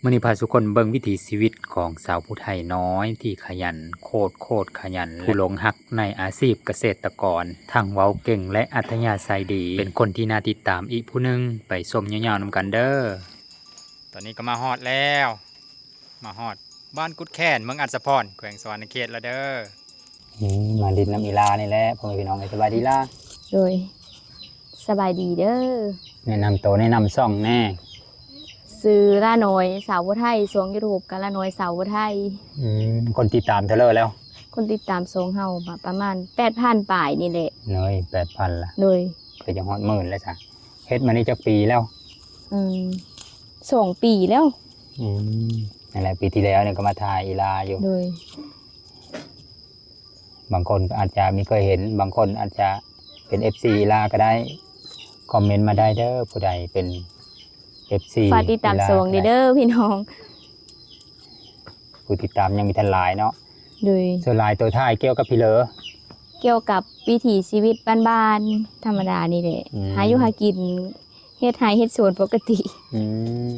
ມື້ນີ້ພາສູ່ຄົນເບິ່ງວິຖີຊີວິດຂອງສາວຜູ້ໄທນ້ອຍທີ່ຂະຫຍັນ ໂຄດໆຂະຫຍັນ ຜູ້ຫຼົງຮັກໃນອາຊີບກະເສດຕະກອນ, ທັງເວົ້າເກັ່ງ ແລະ ອັດທະຍາໄສດີ, ເປັນຄົນທີ່ໜ້າຕິດຕາມອີກຜູ້ໜຶ່ງ. ໄປຊົມຍາວໆນຳກັນເດີ້. ຕອນນີ້ກໍມາຮອດແລ້ວ, ມາຮອດບ້ານກຸດແຂນ ເມືອງອັດສະພອນ ແຂວງສະຫວັນນະເຂດແລ້ວເດີ້. ນີ້ມາຫຼິ້ນນຳອີ່ຫຼ້ານີ້ແຫຼະ ພໍ່ແມ່ພີ່ນ້ອງເອີຍ. ສະບາຍດີຫຼ້າ. ໂດຍ ສະບາຍດີເດີ້. ແນະນຳໂຕ ແນະນຳຊ່ອງແດ່. ຊື່ຫຼ້ານ້ອຍສາວຜູ້ໄທ, ຊ່ອງຢູທູບກໍຫຼ້ານ້ອຍສາວຜູ້ໄທ. ອືມ ຄົນຕິດຕາມເທົ່າໃດແລ້ວ? ຄົນຕິດຕາມຊ່ອງເຮົາປະມານແປດພັນປາຍນີ້ແຫຼະ. ໂດຍ ແປດພັນລະ. ໂດຍ ກໍຈະຮອດໝື່ນແລ້ວຊະ. ເຮັດມານີ້ຈັກປີແລ້ວ? ອືມ ສອງປີແລ້ວ. ອືມ ນັ້ນແຫຼະ ປີທີ່ແລ້ວນີ້ກໍມາຖ່າຍອີ່ຫຼ້າຢູ່. ໂດຍ ບາງຄົນອາດຈະມີເຄີຍເຫັນ, ບາງຄົນອາດຈະເປັນເອັຟຊີອີ່ຫຼ້າກໍໄດ້, ຄອມເມັນມາໄດ້ເດີ້. ຜູ້ໃດເປັນເອັຟຊີ ຝາກຕິດຕາມຊ່ອງແດ່ເດີ້ພີ່ນ້ອງ. ຜູ້ຕິດຕາມຍັງມີທັນຫຼາຍເນາະ. ໂດຍ ສ່ວນຫຼາຍໂຕຖ່າຍກ່ຽວກັບພີເລີ? ກ່ຽວກັບວິຖີຊີວິດບ້ານໆ ທຳມະດານີ້ແຫຼະ. ອືມ ຫາຢູ່ຫາກິນ, ເຮັດໄຮ່ເຮັດສວນປົກກະຕິ. ອືມ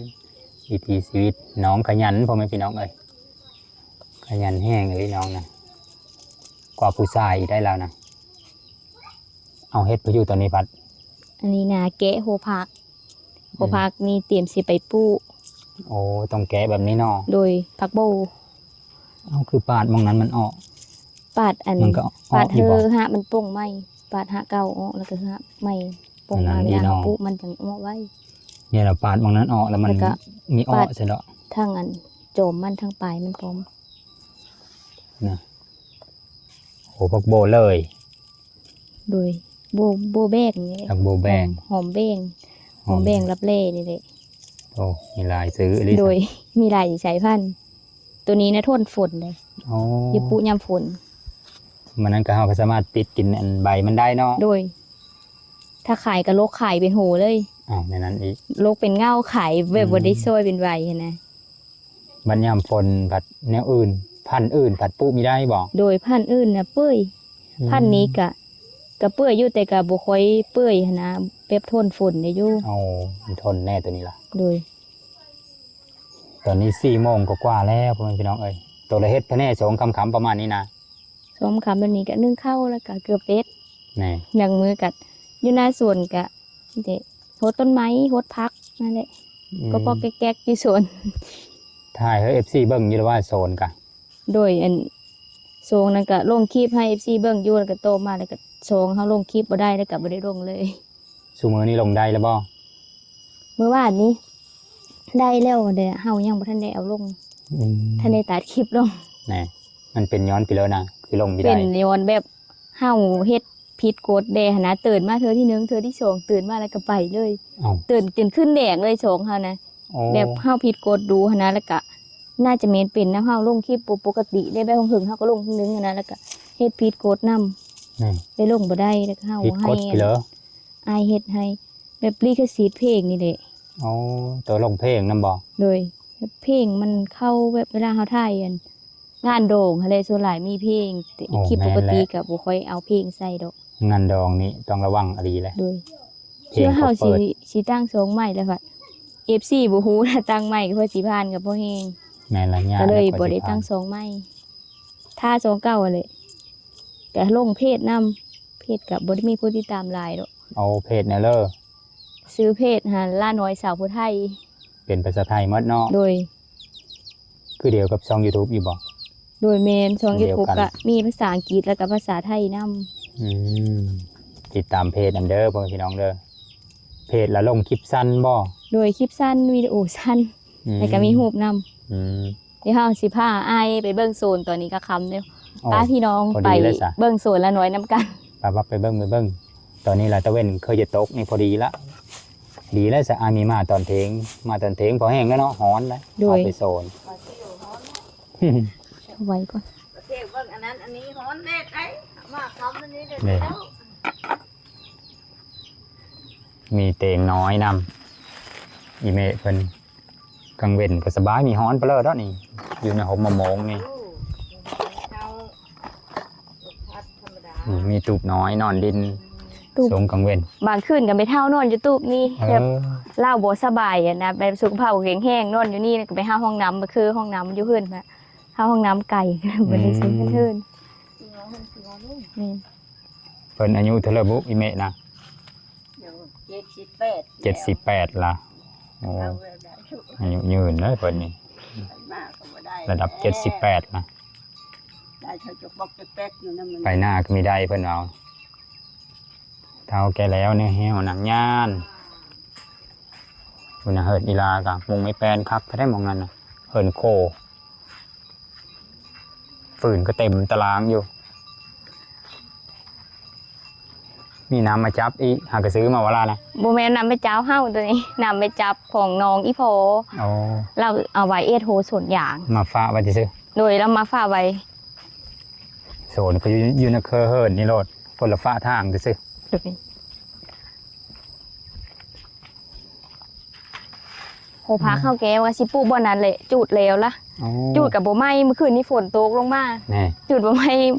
ວິຖີຊີວິດນ້ອງຂະຫຍັນ ພໍ່ແມ່ພີ່ນ້ອງເອີຍ. ຂະຫຍັນແຮງອີ່ຫຼີນ້ອງນະ, ກວ່າຜູ້ຊາຍອີກໄດ໋ລາວນະ. ເອົາ ເຮັດໄປຢູ່ຕອນນີ້ພັດ. ອັນນີ້ນາແກະຫົວຜັກ, ຫົວຜັກນີ້ຕຽມຊິໄປປູກ. ໂອ້ ຕ້ອງແກະແບບນີ້ເນາະ. ໂດຍ ຜັກໂບ. ເອົາ ຄືປາດໝ່ອງນັ້ນມັນອອກ? ປາດອັນ ມັນກໍອອກ ປາດເຮີ ຢູ່ບໍ່? ຮາກມັນປົ່ງໃໝ່, ປາດຮາກເກົ່າອອກ ແລ້ວກໍຮາກໃໝ່ປົ່ງມາ. ເວລາເຮົາປູກມັນຈັ່ງອອກໄວ. ນີ້ລະ ປາດໝ່ອງນັ້ນອອກ ແລ້ວມັນ ແລ້ວກໍມີອອກຊັ້ນເນາະ. ທັງອັນ ຈອມມັນ ທັງປາຍມັນພ້ອມນະ. ໂອ້ ຜັກໂບເລີຍ. ໂດຍ ໂບ ໂບແບງນີ້ແຫຼະ. ຜັກໂບແບງ ຫອມ ຫອມແບງ ຫອມ ຫອມແບງລັບແລນີ້ແຫຼະ. ໂອ້ ມີຫຼາຍຊື່ອີ່ຫຼີ. ໂດຍ ມີຫຼາຍສາຍພັນ. ໂຕນີ້ນະທົນຝົນເດ້. ໂອ້ ຢ່າປູກຍາມຝົນ. ມັນນັ້ນກໍ ເຮົາກໍສາມາດຕິດກິນອັນໃບມັນໄດ້ເນາະ. ໂດຍ ຖ້າຂາຍກໍຫຼົກຂາຍເປັນໂຫເລີຍ. ອ້າວ ແນວນັ້ນອີກ. ຫຼົກເປັນເຫງົ້າຂາຍແບບ ອືມ ບໍ່ໄດ້ຊ່ອຍເປັນໃບຫັ້ນນະ. ບັດຍາມຝົນພັດແນວອື່ນ ພັນອື່ນພັດປູກມີໄດ້ບໍ່? ໂດຍ ພັນອື່ນນະເປື່ອຍ. ອືມ ພັນນີ້ກະ ກະເປື່ອຍຢູ່ ແຕ່ກະບໍ່ຄ່ອຍເປື່ອຍຫັ້ນນະ, ແບບທົນຝົນໄດ້ຢູ່. ໂອ້ ມັນທົນແດ່ໂຕນີ້ລະ. ໂດຍ ຕອນນີ້ສີ່ໂມງກວ່າໆແລ້ວ ພໍ່ແມ່ພີ່ນ້ອງເອີຍ. ໂຕລະເຮັດພະແນສອງຄ່ຳໆປະມານນີ້ນະ? ສອງຄ່ຳແບບນີ້ກະໜຶ້ງເຂົ້າ ແລ້ວກະເກືອບເປັດ. ແນ່ ບາງມື້ກະຢູ່ໜ້າສວນກະ ມີແຕ່ຫົດຕົ້ນໄມ້ ຫົດຜັກນັ້ນແຫຼະ. ອືມ ກໍປອກແກກໆຢູ່ສວນ. ຖ່າຍໃຫ້ເອັຟຊີເບິ່ງຢູ່ລະວ່າໂຊນກະ. ໂດຍ ອັນ ຊ່ວງນັ້ນກະລົງຄລິບໃຫ້ເອັຟຊີເບິ່ງຢູ່ ແລ້ວກະຕໍ່ມາ ແລ້ວກະຊ່ອງເຮົາລົງຄລິບບໍ່ໄດ້ ແລ້ວກະບໍ່ໄດ້ລົງເລີຍ. ຊຸມື້ນີ້ລົງໄດ້ແລ້ວບໍ່? ມື້ວານນີ້ໄດ້ແລ້ວ ແຕ່ເຮົາຍັງບໍ່ທັນໄດ້ເອົາລົງ. ອືມ ທັນໄດ້ຕັດຄລິບລົງ. ແນ່ ມັນເປັນຍ້ອນປີເລີນະ ຄືລົງບໍ່ໄດ້? ເປັນຍ້ອນແບບ ເຮົາເຮັດຜິດກົດແດ່ຫັ້ນນະ, ຕື່ນມາເທື່ອທີໜຶ່ງ ເທື່ອທີສອງ ຕື່ນມາແລ້ວກໍໄປເລີຍ. ເອົ້າ ຕື່ນຈົນຂຶ້ນແດງເລີຍສອງເຮົານະ. ໂອ້ ແບບເຮົາຜິດກົດດູຫັ້ນນະ, ແລ້ວກະໜ້າຈະແມ່ນເປັນນຳເຮົາລົງຄລິບບໍ່ປົກກະຕິເດ້, ແບບເຫິງໆເຮົາກໍລົງເທື່ອໜຶ່ງຫັ້ນນະ, ແລ້ວກະເຮັດຜິດກົດນຳ. ແມ່ນ ໄດ້ລົງບໍ່ໄດ້ ແລ້ວກະເຮົາ ຜິດກົດ ໃຫ້ ເລີ ອ້າຍເຮັດໃຫ້ ແບບລິຂະສິດເພງນີ້ແຫຼະ. ໂອ້ ໂຕລົງເພງນຳບໍ່? ໂດຍ ແບບເພງມັນເຂົ້າແບບເວລາເຮົາຖ່າຍອັນ ງານດອງຫັ້ນແຫຼະ ສ່ວນຫຼາຍມີເພງ, ແຕ່ ໂອ້ ຄລິບ ແມ່ນແຫຼະ ປົກກະຕິກໍບໍ່ຄ່ອຍເອົາເພງໃສ່ດອກ. ງານດອງນີ້ຕ້ອງລະວັງອີ່ຫຼີແຫຼະ. ໂດຍ ເພງ ຄືເຮົາ ກໍເປີດ ຊິ ຊິຕັ້ງຊ່ອງໃໝ່ແລ້ວ ເອັຟຊີ ບໍ່ຮູ້ນະ, ຕັ້ງໃໝ່ກໍເພື່ອຊິຜ່ານກໍພໍແຮງ. ແມ່ນລະ ຍາກ ກໍເລີຍ ແລ້ວກໍ ບໍ່ໄດ້ ຊິຜ່ານ ຕັ້ງຊ່ອງໃໝ່, ຖ້າຊ່ອງເກົ່າຫັ້ນແຫຼະ. ກໍລົງເພຈນຳ, ເພຈກໍບໍ່ໄດ້ມີຜູ້ຕິດຕາມຫຼາຍດອກ. ເອົາເພຈແນວເລີ ຊື່ເພຈຫັ້ນ ຫຼ້ານ້ອຍສາວຜູ້ໄທ. ເປັນພາສາໄທໝົດເນາະ? ໂດຍ ຄືດຽວກັບຊ່ອງຢູທູບຢູ່ບໍ່? ໂດຍ ແມ່ນ ຊ່ອງຢູທູບ ດຽວກັນ ກໍມີພາສາອັງກິດ ແລ້ວກໍພາສາໄທນຳ. ອືມ ຕິດຕາມເພຈນຳເດີ ພໍ່ແມ່ພີ່ນ້ອງເດີ. ເພຈລະລົງຄລິບສັ້ນບໍ່? ໂດຍ ຄລິບສັ້ນ ວິດີໂອສັ້ນ. ອືມ ແລ້ວກໍມີຮູບນຳ. ອືມ ດຽວເຮົາຊິພາອ້າຍໄປເບິ່ງໂຊນ, ຕອນນີ້ກໍຄ່ຳແລ້ວ. ໂອ້ ພາພີ່ນ້ອງ ພໍດີ ໄປ ແລ້ວຊະ ເບິ່ງໂຊນລະນ້ອຍນຳກັນ. ໄປ ໄປເບິ່ງ ໄປເບິ່ງ. ຕອນນີ້ລະຕາເວັນເຄີຍຈະຕົກນີ້ ພໍດີລະ. ດີແລ້ວຊະ ອາ ມີມາຕອນເພງ, ມາຕອນເພງພໍແຮງແລ້ວເນາະ, ຮ້ອນແລ້ວ. ໂດຍ ເອົາໄປໂຊນ ໄວ້ກ່ອນ. ປະເທດເບິ່ງອັນນັ້ນອັນນີ້ ຮ້ອນແດດໄດ໋ ມາຄ່ຳອັນນີ້ເດີ. ນີ້ ມີເຕີງນ້ອຍນຳ ອີເມະເພິ່ນ. ກາງເວັນກໍສະບາຍ ມີຮ້ອນປະເລີດດອກນີ້ ຢູ່ໃນຮົ່ມມະມ່ວງນີ້. ອືມ ມີຕູບນ້ອຍນອນຫຼິ້ນ. ຕູບ ສົງກາງເວັນ ບາງຄືນກໍແມ່ເຖົ້ານອນຢູ່ຕູບນີ້ ເອີ ແບບລາວບໍ່ສະບາຍຫັ້ນນະ ແບບສຸຂະພາບບໍ່ແຂງແຮງ ນອນຢູ່ນີ້ ແລ້ວກໍໄປຫາຫ້ອງນ້ຳ ກໍຄືຫ້ອງນ້ຳຢູ່ເຮືອນນະ ຫາຫ້ອງນ້ຳໄກ ບໍ່ໄດ້ໃຊ້ເຮືອນ. ແມ່ນ. ເພິ່ນອາຍຸເທົ່າໃດບຸ ອີແມ່ນະ? ເຈັດສິບແປດ ເຈັດສິບແປດລະ. ໂອ້ ອາຍຸຍືນເດີເພິ່ນນີ້ ໄປມາກໍບໍ່ໄດ້ ລະດັບເຈັດສິບແປດນະ ໄດ້ເທົ່າຈອກປອກຈອກແປກຢູ່ນຳ ໄປນາກໍມີໄດ້ເພິ່ນເວົ້າ. ເຖົ້າແກ່ແລ້ວ ແນວແຫ້ວໜັງຍານ ພຸ້ນນະ ເຮືອນອີ່ຫຼ້າກະມຸງໄມ້ແປ້ນຄັກແທ້ ໝ່ອງນັ້ນນະ ເຮືອນໂຄ ຟືນກໍເຕັມຕະລາງຢູ່. ມີນ້ຳມາຈັບອີກ ຫາກະຊື້ມາວ່າລະນະ. ບໍ່ແມ່ນນ້ຳໄມ້ຈັບເຮົາໂຕນີ້ ນ້ຳໄມ້ຈັບຂອງນ້ອງອີ່ພໍ່. ອໍ ລາວເອົາໄວ້ເອັດໂຮສວນຢາງ ມາຝາກໄວ້ຊື່ໆ. ໂດຍ ລາວມາຝາກໄວ້. ສວນກໍຢູ່ ຢູ່ໃນເຄືອເຮືອນນີ້ໂລດ ຄົນລະຝາທາງຊື່ໆ. ໂດຍ. ໂຮພັກເຮົາແກວ່າຊິປູກບ່ອນນັ້ນແຫຼະ ຈູດແລ້ວລະ. ອໍ ຈູດກໍບໍ່ໄໝ້ ມື້ຄືນນີ້ຝົນຕົກລົງມາ ແນ່ ຈູດບໍ່ໄໝ້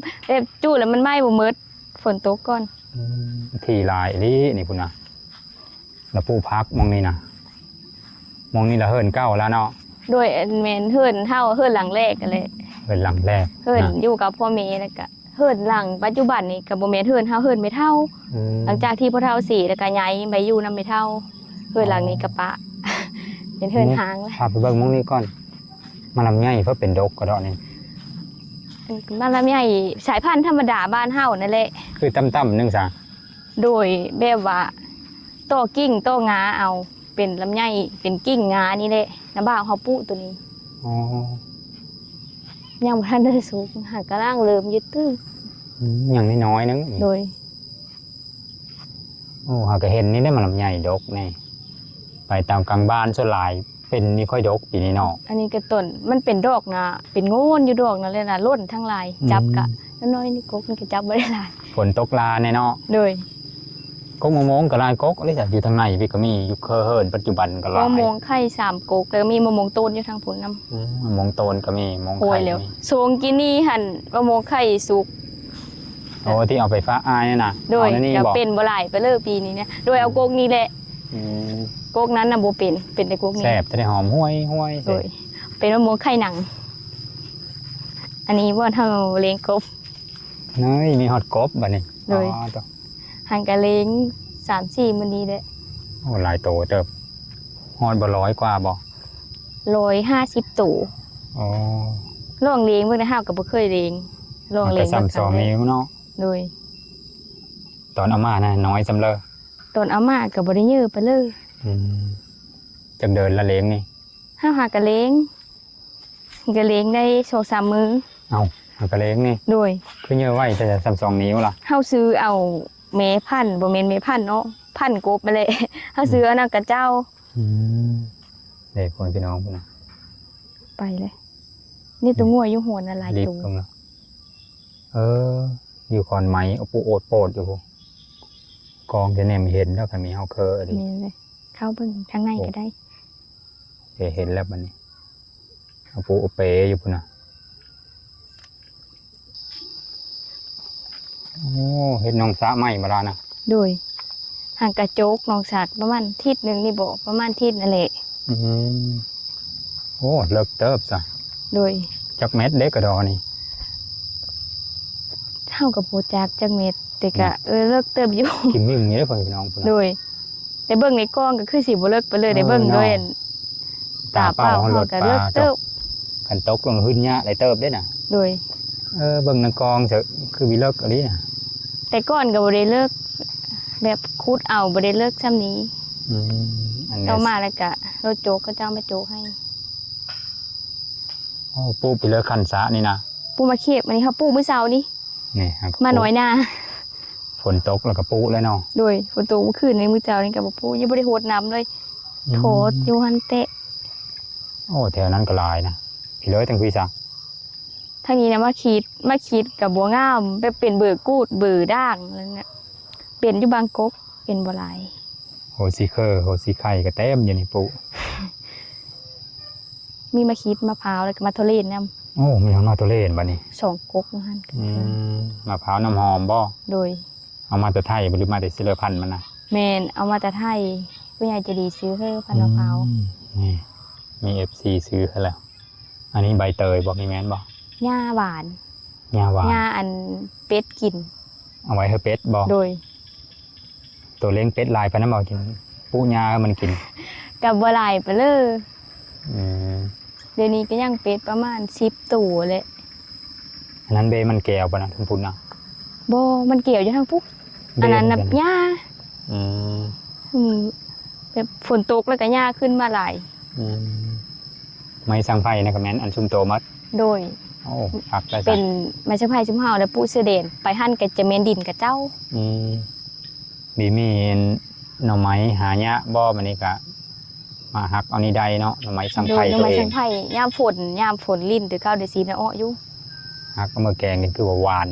ແບບຈູດແລ້ວມັນໄໝ້ບໍ່ໝົດ ຝົນຕົກກ່ອນ. ອືມ ທີ່ຫຼາຍອີ່ຫຼີນີ້ພຸ້ນນະ ລະປູກຜັກໝ່ອງນີ້ນະ ໝ່ອງນີ້ລະເຮືອນເກົ່າລະເນາະ. ໂດຍ ແມ່ນ ເຮືອນເຮົາ ເຮືອນຫຼັງແລກຫັ້ນແຫຼະ ເຮືອນຫຼັງແລກ ເຮືອນນະ ຢູ່ກັບພໍ່ແມ່ ແລ້ວກະ ເຮືອນຫຼັງປັດຈຸບັນນີ້ກໍບໍ່ແມ່ນເຮືອນເຮົາ ເຮືອນແມ່ເຖົ້າ. ອືມ ຫຼັງຈາກທີ່ພໍ່ເຖົ້າເສຍ ແລ້ວກໍຍ້າຍໄປຢູ່ນຳແມ່ເຖົ້າ. ເຮືອນຫຼັງນີ້ກໍປະ ອໍ ເປັນເຮືອນຮ້າງແລ້ວ. ພາໄປເບິ່ງໝ່ອງນີ້ກ່ອນ ໝາກລຳໄຍເພິ່ນເປັນດົກກະດອກນີ້. ໝາກລຳໄຍສາຍພັນທຳມະດາບ້ານເຮົານັ້ນແຫຼະ ຄືຕ່ຳໆໜຶ່ງຊະ. ໂດຍ ແບບວ່າຕໍ່ກິ່ງຕໍ່ງາເອົາ ເປັນລຳໄຍ ເປັນກິ່ງງານີ້ແຫຼະ ນ້າບ່າວເຮົາປູກໂຕນີ້. ອໍ ຍັງບໍ່ທັນໄດ້ສຸກ ຫາກກຳລັງເລີ່ມຢູ່ຕື້. ອືມ ຍັງນ້ອຍໆໜຶ່ງ. ໂດຍ. ໂອ້ ຫາກະເຫັນນີ້ໄດ້ ໝາກລຳໄຍດົກນີ້ ໄປຕາມກາງບ້ານສ່ວນຫຼາຍ ເປັນ ມີຄ່ອຍດົກປີນີ້ເນາະ. ອັນນີ້ກໍຕົ້ນ ມັນເປັນດອກນະ ເປັນໂງນຢູ່ດອກນະ ແລ້ວນະ ຫຼົ່ນທັງຫຼາຍ. ອືມ ຈັບກະນ້ອຍໆນີ້ ກົກນີ້ກໍຈັບບໍ່ໄດ້ຫຼາຍ ຝົນຕົກຫຼາຍແນ່ເນາະ. ໂດຍ. ກົກມະມ່ວງກໍຫຼາຍກົກເລີຍ ຢູ່ທາງໃນພີ້ກໍມີ ຢູ່ເຄີເຮີນປັດຈຸບັນກໍຫຼາຍ. ມະມ່ວງໄຂ່ສາມກົກ ແລ້ວມີມະມ່ວງໂຕນຢູ່ທາງພຸ້ນນຳ. ອືມ ມະມ່ວງໂຕນກໍມີ ມະມ່ວງໄຂ່ກໍມີ. ໂອ້ຍ ແລ້ວ ສອງກີ້ນີ້ຫັ້ນ ມະມ່ວງໄຂ່ສຸກ. ໂອ້ ທີ່ເອົາໄປຝາກອ້າຍນັ້ນນະ. ໂດຍ. ເອົາແນວນີ້ບໍ່? ກໍເປັນບໍ່ຫຼາຍປານໃດປີນີ້ນະ. ໂດຍ. ເອົາ ອືມ ກົກນີ້ແຫຼະ. ອືມ ກົກນັ້ນນະບໍ່ເປັນ ເປັນແຕ່ກົກນີ້. ແຊບ ຈະໄດ້ຫອມຫວຍໆ. ໂດຍ. ເປັນມະມ່ວງໄຂ່ໜັງ. ອັນນີ້ບ່ອນເຮົາລ້ຽງກົບ. ເນີຍ ມີຮອດກົບບັດນີ້. ໂດຍ. ອໍ ຫາກະລ້ຽງສາມສີ່ມື້ນີ້ແຫຼະ. ໂອ້ ຫຼາຍໂຕເຕີບ. ຮອດບໍ່ ຮ້ອຍກວ່າບໍ່? ຮ້ອຍຫ້າສິບໂຕ. ອໍ ລອງລ້ຽງເບິ່ງ ແຕ່ເຮົາກໍບໍ່ເຄີຍລ້ຽງ ລອງລ້ຽງ ມັນກໍສ່ຳສອງນິ້ວເນາະ. ໂດຍ. ຕອນເອົາມານະ ນ້ອຍສ່ຳເລີ? ຕອນເອົາມາກໍບໍ່ໄດ້ເຍີະປານໃດ. ອືມ ຈັກເດືອນລະລ້ຽງນີ້? ເຮົາຫາກະລ້ຽງ ກໍລ້ຽງໄດ້ສອງສາມມື້. ເອົ້າ ມັນກໍເລັກນີ້. ໂດຍ. ຄືເຍອະໄວແທ້ ສ່ຳສອງນິ້ວລະ? ເຮົາຊື້ເອົາແມ່ພັນ ບໍ່ແມ່ນແມ່ພັນເນາະ ພັນກົບຫັ້ນແຫຼະ ເຮົາຊື້ ອືມ ເອົານຳເຂົາເຈົ້າ. ອືມ ເດ້ ພໍ່ແມ່ພີ່ນ້ອງພຸ້ນນະ ໄປເລີຍ. ນີ້ໂຕ ອືມ ງົວຢູ່ໂຮນນະ ຫຼາຍໂຕ. ເອີ ຢູ່ຄອນໄມ້ ໂອດໂປດຢູ່ ກອງຈະແນມເຫັນແລ້ວ ຄັນມີເຮົາເຄີອີ່ຫຼີ. ແມ່ນເລີຍ ເຂົ້າເບິ່ງທາງໃນກໍໄດ້. ເອີ ເຫັນແລ້ວບັດນີ້ ອາປູອາເປຢູ່ພຸ້ນນະ. ໂອ້ ເຮັດໜອງສະໃໝ່ບໍ່ລະນະ? ໂດຍ. ຫາກະໂຈກໜອງສະປະມານທິດໜຶ່ງນີ້ບໍ ປະມານທິດນັ້ນແຫຼະ. ອືມ ໂອ້ ເລິກເຕີບຊະ. ໂດຍ. ຈັກແມັດເດ້ກະດໍນີ້? ເຮົາກໍບໍ່ຈັກຈັກແມັດ ແຕ່ກະ ອືມ ເອີ ເລິກເຕີບຢູ່ ຖິ້ມນີ້ເດີ ພໍ່ແມ່ພີ່ນ້ອງ. ໂດຍ. ແຕ່ເບິ່ງໃນກ້ອງກໍຄືຊິບໍ່ເລິກປານໃດ ເອີ ໄດ້ເບິ່ງ ເນາະ ດ້ວຍ ຕາເປົ່າ ຕາເປົ່າ ເຮົາກໍເລິກເຕີບ. ຄັນຕົກລົງຫຶດຍາກຫຼາຍເຕີບເດ້ນະ. ໂດຍ. ເອີ ເບິ່ງໃນກ້ອງຊະ ຄືບໍ່ເລິກອີ່ຫຼີນະ. ແຕ່ກ່ອນກໍບໍ່ໄດ້ເລິກ ແບບຂຸດເອົາ ບໍ່ໄດ້ເລິກສ່ຳນີ້. ອືມ ຕໍ່ມາແລ້ວກໍລົດໂຈກ ເຂົາເຈົ້າມາໂຈກໃຫ້. ໂອ້ ປູໄປເລີຍຄັນສະນີ້ນະ. ປູມາເຂບ ອັນນີ້ເຮົາປູມື້ເຊົ້ານີ້. ນີ້ ມານ້ອຍໜ້າ ຝົນຕົກແລ້ວກໍປູເລີຍເນາະ. ໂດຍ. ຝົນຕົກມື້ຄືນນີ້ ມື້ເຊົ້ານີ້ກໍບໍ່ປູ ຍັງບໍ່ໄດ້ຫົດນ້ຳເລີຍ. ອືມ ຖອດຢູ່ຫັ້ນແຕະ. ໂອ້ ແຖວນັ້ນກໍຫຼາຍນະ. ພີ້ເລີຍ ທາງພີ້ຊະ. ທາງນີ້ນະ ໝາກຂີດ ໝາກຂີດກໍບໍ່ງາມ ແບບເປັນເບີກູດ ເບີດ່າງນັ້ນນະ. ເປັນຢູ່ບາງກົກ ເປັນບໍ່ຫຼາຍ. ໂຮຊິເຄີ ໂຮຊິໄຄກໍເຕັມຢູ່ນີ້ປູ. ມີໝາກຂີດ ໝາກພ້າວ ແລ້ວກໍໝາກໂທເລນນຳ. ໂອ້ ມີຮອດໝາກໂທເລນບັດນີ້ ສອງກົກຫັ້ນ. ອືມ ໝາກພ້າວນ້ຳຫອມບໍ? ໂດຍ. ເອົາມາແຕ່ໄທບໍ່ ຫຼືມາແຕ່ຊິເລີພັນມັນນະ? ແມ່ນ ເອົາມາແຕ່ໄທ ຜູ້ໃຫຍ່ໃຈດີຊື້ໃຫ້ພັນມະພ້າວ. ອືມ ນີ້ ມີເອັຟຊີຊື້ໃຫ້ແລ້ວ. ອັນນີ້ໃບເຕີຍບໍ່? ມີແມ່ນບໍ່? ຫຍ້າຫວານ ຫຍ້າຫວານ ຫຍ້າອັນເປັດກິນ. ເອົາໄວ້ໃຫ້ເປັດບໍ່? ໂດຍ. ໂຕລ້ຽງເປັດຫຼາຍປານນັ້ນບໍ່? ກິນ ປຸຫຍ້າໃຫ້ມັນກິນ ກໍບໍ່ຫຼາຍປານເລີ. ອືມ ດຽວນີ້ກໍຍັງເປັດປະມານສິບໂຕແຫຼະ. ອັນນັ້ນເບ້ມັນແກ້ວບໍ່ນະ ທາງພຸ້ນນະ? ບໍ່ ມັນແກ້ວຢູ່ທາງພຸ້ນ. ເບ້ ອັນນັ້ນນະ ມັນຫຍ້າ. ອືມ ອືມ ແບບຝົນຕົກແລ້ວກໍຫຍ້າຂຶ້ນມາຫຼາຍ. ອືມ ໄມ້ສັງໄພນະກໍແມ່ນອັນຊຸມໂຕໝົດ? ໂດຍ. ໂອ້ ຄັກແລ້ວ ເປັນໄມ້ສັງໄພຊຸມເຮົາ ແລ້ວປູກເສືອແດນ ໄປຫັ້ນກໍຈະແມ່ນດິນຂະເຈົ້າ. ອືມ ມີ ມີໜໍ່ໄມ້ຫາຍາກບໍ່? ບັດນີ້ກະມາຫັກເອົານີ້ໄດ້ເນາະ ໜໍ່ໄມ້ສັງໄພ. ໂດຍ ໜໍ່ໄມ້ສັງໄພ ໂຕເອງ ຍາມຝົນ ຍາມຝົນລິນ ແຕ່ເກົ່າໄດ້ຊີມແລ້ວເອາະຢູ່ ຫັກເອົາມາແກງກິນຄືວ່າຫວານ.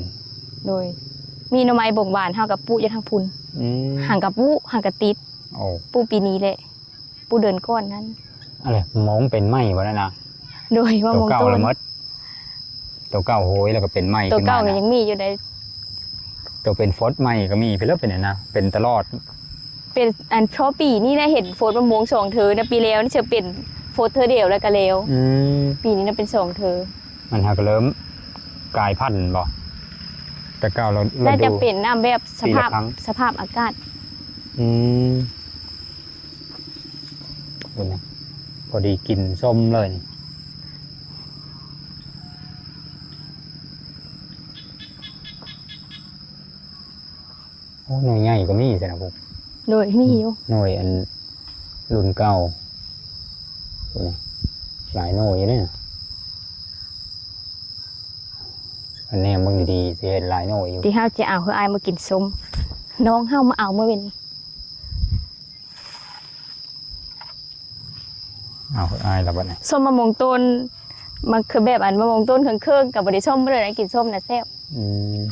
ໂດຍ ມີໜໍ່ໄມ້ບົກຫວານ ເຮົາກໍປູກຢູ່ທາງພຸ້ນ. ອືມ ຫາກະປູກ ຫາກະຕິດ. ໂອ້ ປູກປີນີ້ແຫຼະ ປູກເດືອນກ່ອນນັ້ນ. ອັນນີ້ມອງເປັນໃໝ່ບໍ່ນັ້ນນະ? ໂດຍ ມາມອງຕົ້ນ ໂຕເກົ່າລະໝົດ. ໂຕເກົ່າໂຫຍແລ້ວກໍເປັນໃໝ່ ໂຕເກົ່າກໍຍັງມີຢູ່ໃດ. ໂຕເປັນຟົດໃໝ່ກໍມີ ເປັນແລ້ວເປັນຫຍັງນະ ເປັນຕະຫຼອດ. ເປັນອັນ ເພາະປີນີ້ແຫຼະເຫັນຟົດມະມ່ວງສອງເທີນະ ປີແລ້ວນີ້ຈະເປັນຟົດເທີດຽວແລ້ວກໍແລ້ວ. ອືມ ປີນີ້ນະເປັນສອງເທີ. ມັນຫາກໍເລີ່ມກາຍພັນບໍ່? ແຕ່ເກົ່າລະ ລະດູ ໜ້າຈະເປັນນຳແບບສະພາບ ສະພາບອາກາດ. ອືມ ເບິ່ງນະ ພໍດີກິນສົ້ມເລີຍນີ້. ໂອ້ ໜ່ວຍໃຫຍ່ກໍມີຊັ້ນນະພຸ້ນ. ໂດຍ ມີຢູ່ ໜ່ວຍອັນລຸ້ນເກົ່າພຸ້ນນະ ຫຼາຍໜ່ວຍຢູ່ເດ້. ອັນແນມເບິ່ງດີໆ ຊິເຫັນຫຼາຍໜ່ວຍຢູ່ ທີ່ເຮົາຈະເອົາເຮືອອ້າຍມາກິນສົ້ມ. ນ້ອງເຮົາມາເອົາມື້ເວັນນີ້. ເອົາ ອ້າຍລະບັດນີ້ ສົ້ມມະມ່ວງຕົ້ນ ມັນຄືແບບອັນມະມ່ວງຕົ້ນເຄິ່ງໆ ກໍບໍ່ໄດ້ສົ້ມເລີຍນະ ກິນສົ້ມນະແຊບ. ອືມ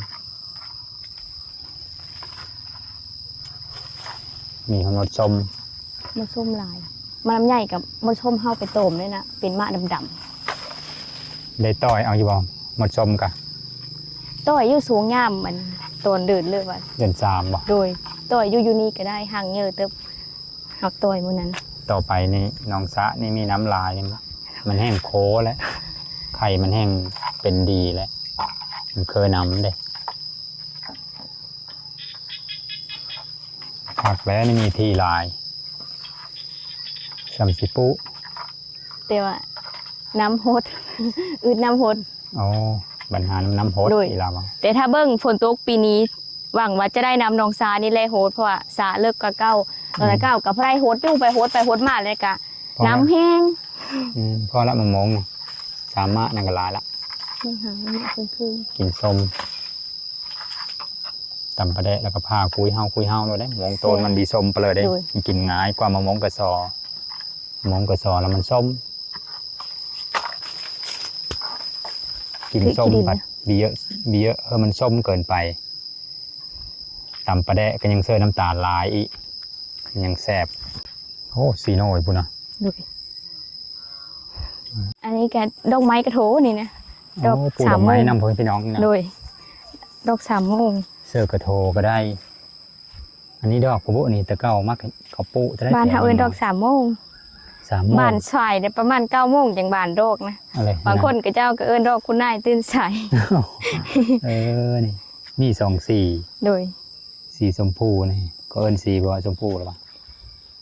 ມີຮອດມົດສົ້ມ ມົດສົ້ມຫຼາຍ. ໝາກລຳໄຍກັບມົດສົ້ມເຮົາໄປໂຕມເລີຍນະ ເປັນໝາກດຳໆ. ໄດ້ຕ່ອຍເອົາຢູ່ບໍ່ ມົດສົ້ມກະ? ຕ່ອຍຢູ່ຊ່ວງຍາມອັນຕອນເດືອນເລີຍວ່າ ເດືອນສາມບໍ່? ໂດຍ ຕ່ອຍຢູ່ ຢູ່ນີ້ກໍໄດ້ ຫາງເຍີເຕີບ. ຮັກຕ່ອຍມື້ນັ້ນ. ຕໍ່ໄປນີ້ນ້ອງສະນີ້ມີນ້ຳລາຍນີ້ ມັນແຮ່ງໂຄແຫຼະ ໄຂ່ມັນແຮ່ງເປັນດີແຫຼະ ມັນເຄີນ້ຳເດ້. ຄັກແລ້ວນີ້ ມີທີ່ຫຼາຍ ສ່ຳຊິປຸ ແຕ່ວ່ານ້ຳຫົດ ອຶດນ້ຳຫົດ. ອໍ ບັນຫານ້ຳຫົດ. ໂດຍ ອີ່ຫຼາວ່າ ແຕ່ຖ້າເບິ່ງຝົນຕົກປີນີ້ ຫວັງວ່າຈະໄດ້ນຳໜອງສານີ້ແຫຼະໂຫດ ເພາະວ່າສາເລິກກວ່າເກົ່າ. ອືມ ຕອນເກົ່າກໍພໍໄດ້ຫົດຢູ່ ໄປຫົດໄປຫົດມາ ແລ້ວກໍ ພໍລະ ນ້ຳແຮງ. ອືມ ພໍລະ ມະມ່ວງນີ້ ສາມາດນັ້ນກໍຫຼາຍລະ ເບິ່ງຫາເບິ່ງເຄິ່ງໆ ກິນສົ້ມ ຕຳປາແດກ ແລ້ວກໍຜ່າຄຸຍເຫົ່າຄຸຍເຫົ່າໂລດເດ້. ມະມ່ວງຕົ້ນມັນມີສົ້ມປະເລີຍເດ້. ໂດຍ ມັນກິນງ່າຍກວ່າມະມ່ວງກະຊອ ມະມ່ວງກະຊອລະມັນສົ້ມ. ກິນສົ້ມ ຄືກິນ ບັດບີເຍາະ ບີເຍາະ ເອີ ມັນສົ້ມເກີນໄປ. ຕຳປາແດກກໍຍັງໃສ່ນ້ຳຕານຫຼາຍອີກ ຍັງແຊບ. ໂອ້ ສີ່ໜ່ວຍພຸ້ນນະ. ໂດຍ ອັນນີ້ກໍດອກໄມ້ກະໂທນີ້ນະ. ໂອ້ ດອກ ປູກດອກໄມ້ນຳ ສາມໂມງ ພໍ່ແມ່ພີ່ນ້ອງນະ. ໂດຍ ດອກສາມໂມງ ເສີກະໂທກໍໄດ້. ອັນນີ້ດອກກະບຸນີ້ ແຕ່ເກົ່າມັກເຂົາປູກແຕ່ ບ້ານເຮົາເອີ້ນດອກສາມໂມງ. ສາມໂມງ ບານສາຍເດ້ ປະມານເກົ້າໂມງຈັ່ງບານດອກນະ. ບາງຄົນເຂົາເຈົ້າກໍເອີ້ນດອກຄຸນນາຍຕື່ນສາຍ. ເອີ ນີ້ມີສອງສີ. ໂດຍ ສີຊົມພູນີ້ ເຂົາເອີ້ນສີບໍ່ ຊົມພູລະວະ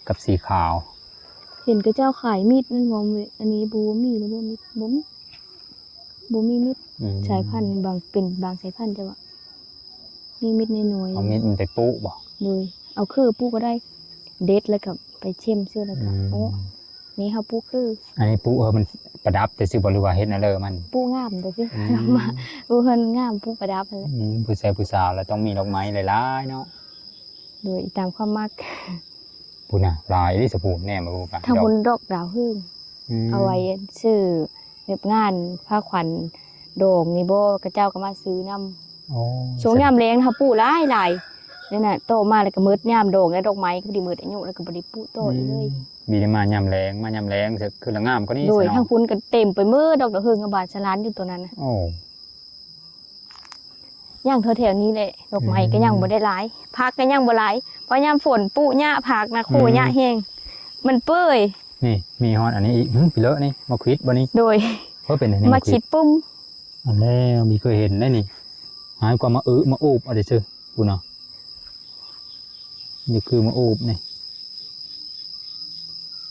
ກັບສີຂາວ. ເຫັນເຂົາເຈົ້າຂາຍມິດນັ້ນບໍ່? ອັນນີ້ບໍ່ມີລະບໍ່ ມິດບໍ່ມີ ບໍ່ມີມິດ. ອືມ ສາຍພັນບາງ ເປັນບາງສາຍພັນ ແຕ່ວ່າມີມິດນ້ອຍໆ. ເອົາມິດມັນໄປປູກບໍ່? ໂດຍ ເອົາຄືປູກກໍໄດ້ ເດັດແລ້ວກໍໄປເຄັມຊື່ແລ້ວກໍ ອືມ ໂອ້ ນີ້ເຮົາປູກຄື ອັນນີ້ປູກເອີ ມັນປະດັບແຕ່ຊື່ບໍ່ ຫຼືວ່າເຮັດແນວເລີມັນ? ປູກງາມແຕ່ຊື່ ອືມ ປູກເຮືອນງາມ ປູກປະດັບຫັ້ນແຫຼະ. ອືມ ຜູ້ຊາຍຜູ້ສາວລະຕ້ອງມີດອກໄມ້ຫຼາຍໆເນາະ. ໂດຍ ຕາມຄວາມມັກ. ພຸ້ນນະ ຫຼາຍອີ່ຫຼີສະພູ ແນມເບິ່ງກະ ທາງພຸ້ນດອກດາວເຮືອງ. ອືມ ເອົາໄວ້ຊື້ແບບງານພາຂວັນດອງນີ້ບໍ່ ເຂົາເຈົ້າກໍມາຊື້ນຳ. ໂອ້ ຊ່ວງຍາມແລ້ງເຮົາປູກຫຼາຍໆ ນັ້ນນະ ຕໍ່ມາແລ້ວກໍໝົດຍາມດອງແລ້ວ ດອກໄມ້ກໍບໍ່ໄດ້ໝົດອາຍຸ ແລ້ວກໍບໍ່ໄດ້ປູກຕໍ່ອີກເລີຍ. ອືມ ມີແຕ່ມາຍາມແລ້ງ ມາຍາມແລ້ງຄືລະງາມກວ່ານີ້. ໂດຍ ຊະເນາະ ທາງພຸ້ນກໍເຕັມໄປໝົດ ດອກດາວເຮືອງກັບບານສະລານຢູ່ຕົວນັ້ນນະ. ໂອ້ ຍັງແຖວໆນີ້ແຫຼະ ດອກໄມ້ກໍຍັງ ອືມ ບໍ່ໄດ້ຫຼາຍ ຜັກກໍຍັງບໍ່ຫຼາຍ ເພາະຍາມຝົນປຸຍະຜັກນະ ໂອ້ ອືມ ຍະແຮງ ມັນເປື່ອຍ. ນີ້ມີຮອດອັນນີ້ອີກ ຫຶ ພີ່ເລີະນີ້ ໝາກຂິດບໍ່ນີ້? ໂດຍ ເອີ ເປັນອັນນີ້ ໝາກຂິດ ໝາກຂິດປຸ້ມ ອັນແລ້ວມີເຄີຍເຫັນໄດ໋ນີ້ ຫາຍກວ່າມາອຶມາອູບເອົາໄດ້ຊື່ ພຸ້ນນະ ນີ້ຄືມາອູບນີ້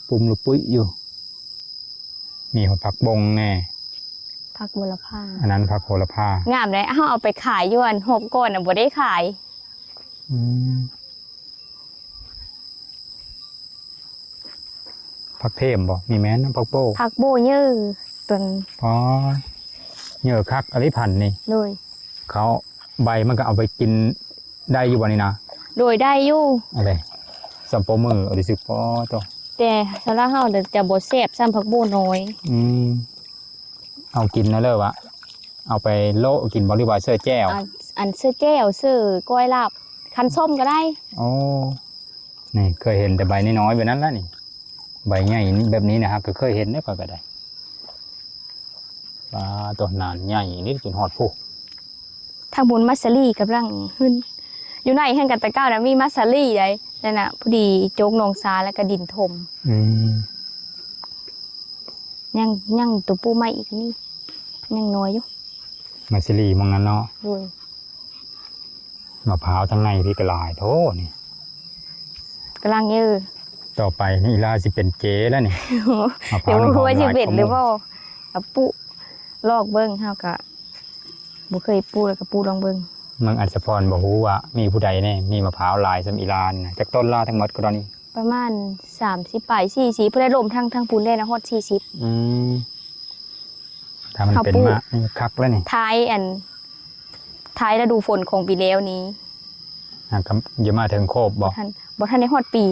ປຸ້ມລະປຸຍຢູ່. ມີຜັກບົ້ງແດ່ ຜັກໂຫລະພາ ອັນນັ້ນຜັກໂຫລະພາ ງາມເດ້ ເຮົາເອົາໄປຂາຍຢູ່ອັນຮອບກ່ອນນະ ບໍ່ໄດ້ຂາຍ. ອືມ ຜັກເທມບໍ່? ນີ້ແມ່ນຜັກໂປ້ ຜັກໂບ້ເຍີ້ ຕົ້ນ ອໍ ເຍີ້ຄັກອີ່ຫຼີພັນນີ້ ໂດຍ ເຂົາໃບມັນກໍເອົາໄປກິນ ໄດ້ຢູ່ບໍ່ນີ້ນະ? ໂດຍ ໄດ້ຢູ່ ອັນໃດ ສ່ຳໂປ້ມື ເອົາໄດ້ສຶກ ປໍໂຕ ແຕ່ສຳລັບເຮົາຈະບໍ່ແຊບສ່ຳຜັກໂບ້ນ້ອຍ ອືມ ເອົາກິນເລີຍວະ ເອົາໄປໂລະກິນບໍ່ ຫຼືວ່າເສີແຈ່ວ? ອັນ ອັນເສີແຈ່ວ ເສີກ້ອຍລາບ ຄັນສົ້ມກໍໄດ້ ໂອ້ ນີ້ເຄີຍເຫັນແຕ່ໃບນ້ອຍໆແບບນັ້ນລະນີ້ ໃບໃຫຍ່ແບບນີ້ນະ ຫາກກໍເຄີຍເຫັນເດ້ ຂ້ອຍກໍໄດ້ ປາໂຕ ໜານໃຫຍ່ນີ້ຈົນຮອດພຸ້ນ ທາງພຸ້ນໝາກສາລີກຳລັງຂຶ້ນ ຢູ່ໃນຫັ້ນກະແຕ່ເກົ່ານະມີໝາກສາລີໃດ໋ ນັ້ນນະ ພໍດີໂຈກໜອງຊາ ແລ້ວກະດິນຖົມ ອືມ ຍັງ ຍັງໂຕປູໃໝ່ອີກນີ້ ຍັງນ້ອຍຢູ່ ໝາກສາລີໝ່ອງນັ້ນເນາະ ໂດຍ. ມະພ້າວທາງໃນພີ້ກໍຫຼາຍໂພດນີ້ ກຳລັງເອີ່ ຕໍ່ໄປນີ້ລາວຊິເປັນເກແລ້ວນີ້ ມະພ້າວ ດຽວບໍ່ຮູ້ວ່າຊິເປັນຫຼືບໍ່ ກະປູລອກເບິ່ງ ເຮົາກະບໍ່ເຄີຍປູ ແລ້ວກະປູລອງເບິ່ງ ເມືອງອັດສະພອນບໍ່ຮູ້ວ່າມີຜູ້ໃດແດ່ ມີມະພ້າວຫຼາຍສ່ຳອີ່ລານະ ຈັກຕົ້ນລາທັງໝົດກໍຕອນນີ້? ປະມານສາມສິບປາຍ ສີ່ສິບ ເພິ່ນໄດ້ລົມທັງ ທັງພຸ້ນແດ່ນະ ຮອດສີ່ສິບ ອືມ ຖ້າມັນເປັນໝາກນີ້ຄັກແລ້ວນີ້ ທ້າຍອັນ ທ້າຍລະດູຝົນຂອງປີແລ້ວນີ້ ຫາກະ ຢ່າມາເຖິງໂຄບບໍ່? ບໍ່ທັນ ບໍ່ທັນໄດ້ຮອດປີ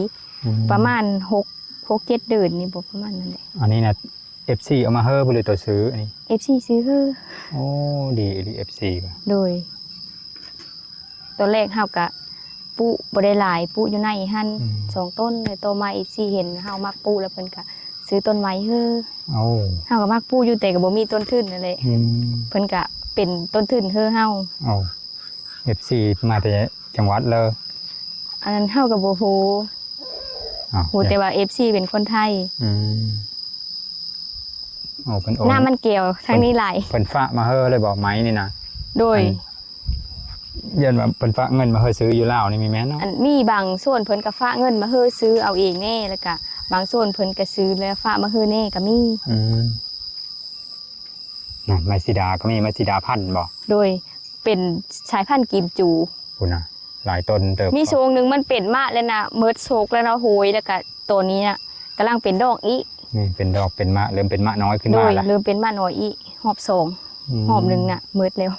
ອືມ ປະມານຫົກ ຫົກເຈັດເດືອນນີ້ບໍ່ ປະມານນັ້ນແຫຼະ ອັນນີ້ນະ ເອັຟຊີເອົາມາເຮີບໍ່ ຫຼືໂຕຊື້ອັນນີ້? ເອັຟຊີຊື້ເຮີ ໂອ້ ດີອີ່ຫຼີ ເອັຟຊີ ໂດຍ. ຕອນແລກເຮົາກະປູກບໍ່ໄດ້ຫຼາຍ ປູກຢູ່ໃນຫັ້ນ ອືມ ສອງຕົ້ນ ແລ້ວຕໍ່ມາເອັຟຊີເຫັນເຮົາມັກປູກ ແລ້ວເພິ່ນກະຊື້ຕົ້ນໄວ້ເຮີ ເອົາ ເຮົາກະມັກປູກຢູ່ ແຕ່ກະບໍ່ມີຕົ້ນທຶນຫັ້ນແຫຼະ ອືມ ເພິ່ນກະເປັນຕົ້ນທຶນເຮີເຮົາ ເອົາ ເອັຟຊີມາແຕ່ຈັງຫວັດເລີຍ ອັນນັ້ນເຮົາກະບໍ່ຮູ້ ເອົາ ຮູ້ແຕ່ວ່າເອັຟຊີເປັນຄົນໄທ ອືມ ເອົາ ເພິ່ນໂອນ ນ້ຳມັນແກ້ວທາງນີ້ຫຼາຍ ເພິ່ນ ເພິ່ນຝາກມາເຮີເລີຍບໍ່ ໄມ້ນີ້ນະ? ໂດຍ ອັນ ຢ້ານວ່າເພິ່ນຝາກເງິນມາເຮີຊື້ຢູ່ລາວນີ້ ມີແມ່ນເນາະ ອັນມີບາງສ່ວນເພິ່ນກະຝາກເງິນມາເຮີຊື້ເອົາເອງແດ່ ແລ້ວກະບາງສ່ວນເພິ່ນກະຊື້ແລ້ວຝາກມາເຮີແດ່ກະມີ ອືມ ນັ້ນ ໄມ້ສີດາກໍມີ ໄມ້ສີດາພັນບໍ່? ໂດຍ ເປັນສາຍພັນກິມຈູ ພຸ້ນນະ ຫຼາຍຕົ້ນເຕີບ ມີຊ່ວງໜຶ່ງມັນເປັນໝາກແລ້ວນະ ໝົດໂຊກແລ້ວເນາະ ໂຮຍ ແລ້ວກະຕອນນີ້ນະ ກຳລັງເປັນດອກອີກ ນີ້ເປັນດອກ ເປັນໝາກ ເລີ່ມເປັນໝາກນ້ອຍຂຶ້ນມາລະ ໂດຍ ເລີ່ມເປັນໝາກນ້ອຍອີກ ຮອບສອງ ອືມ ຮອບໜຶ່ງນະ ໝົດແລ້ວ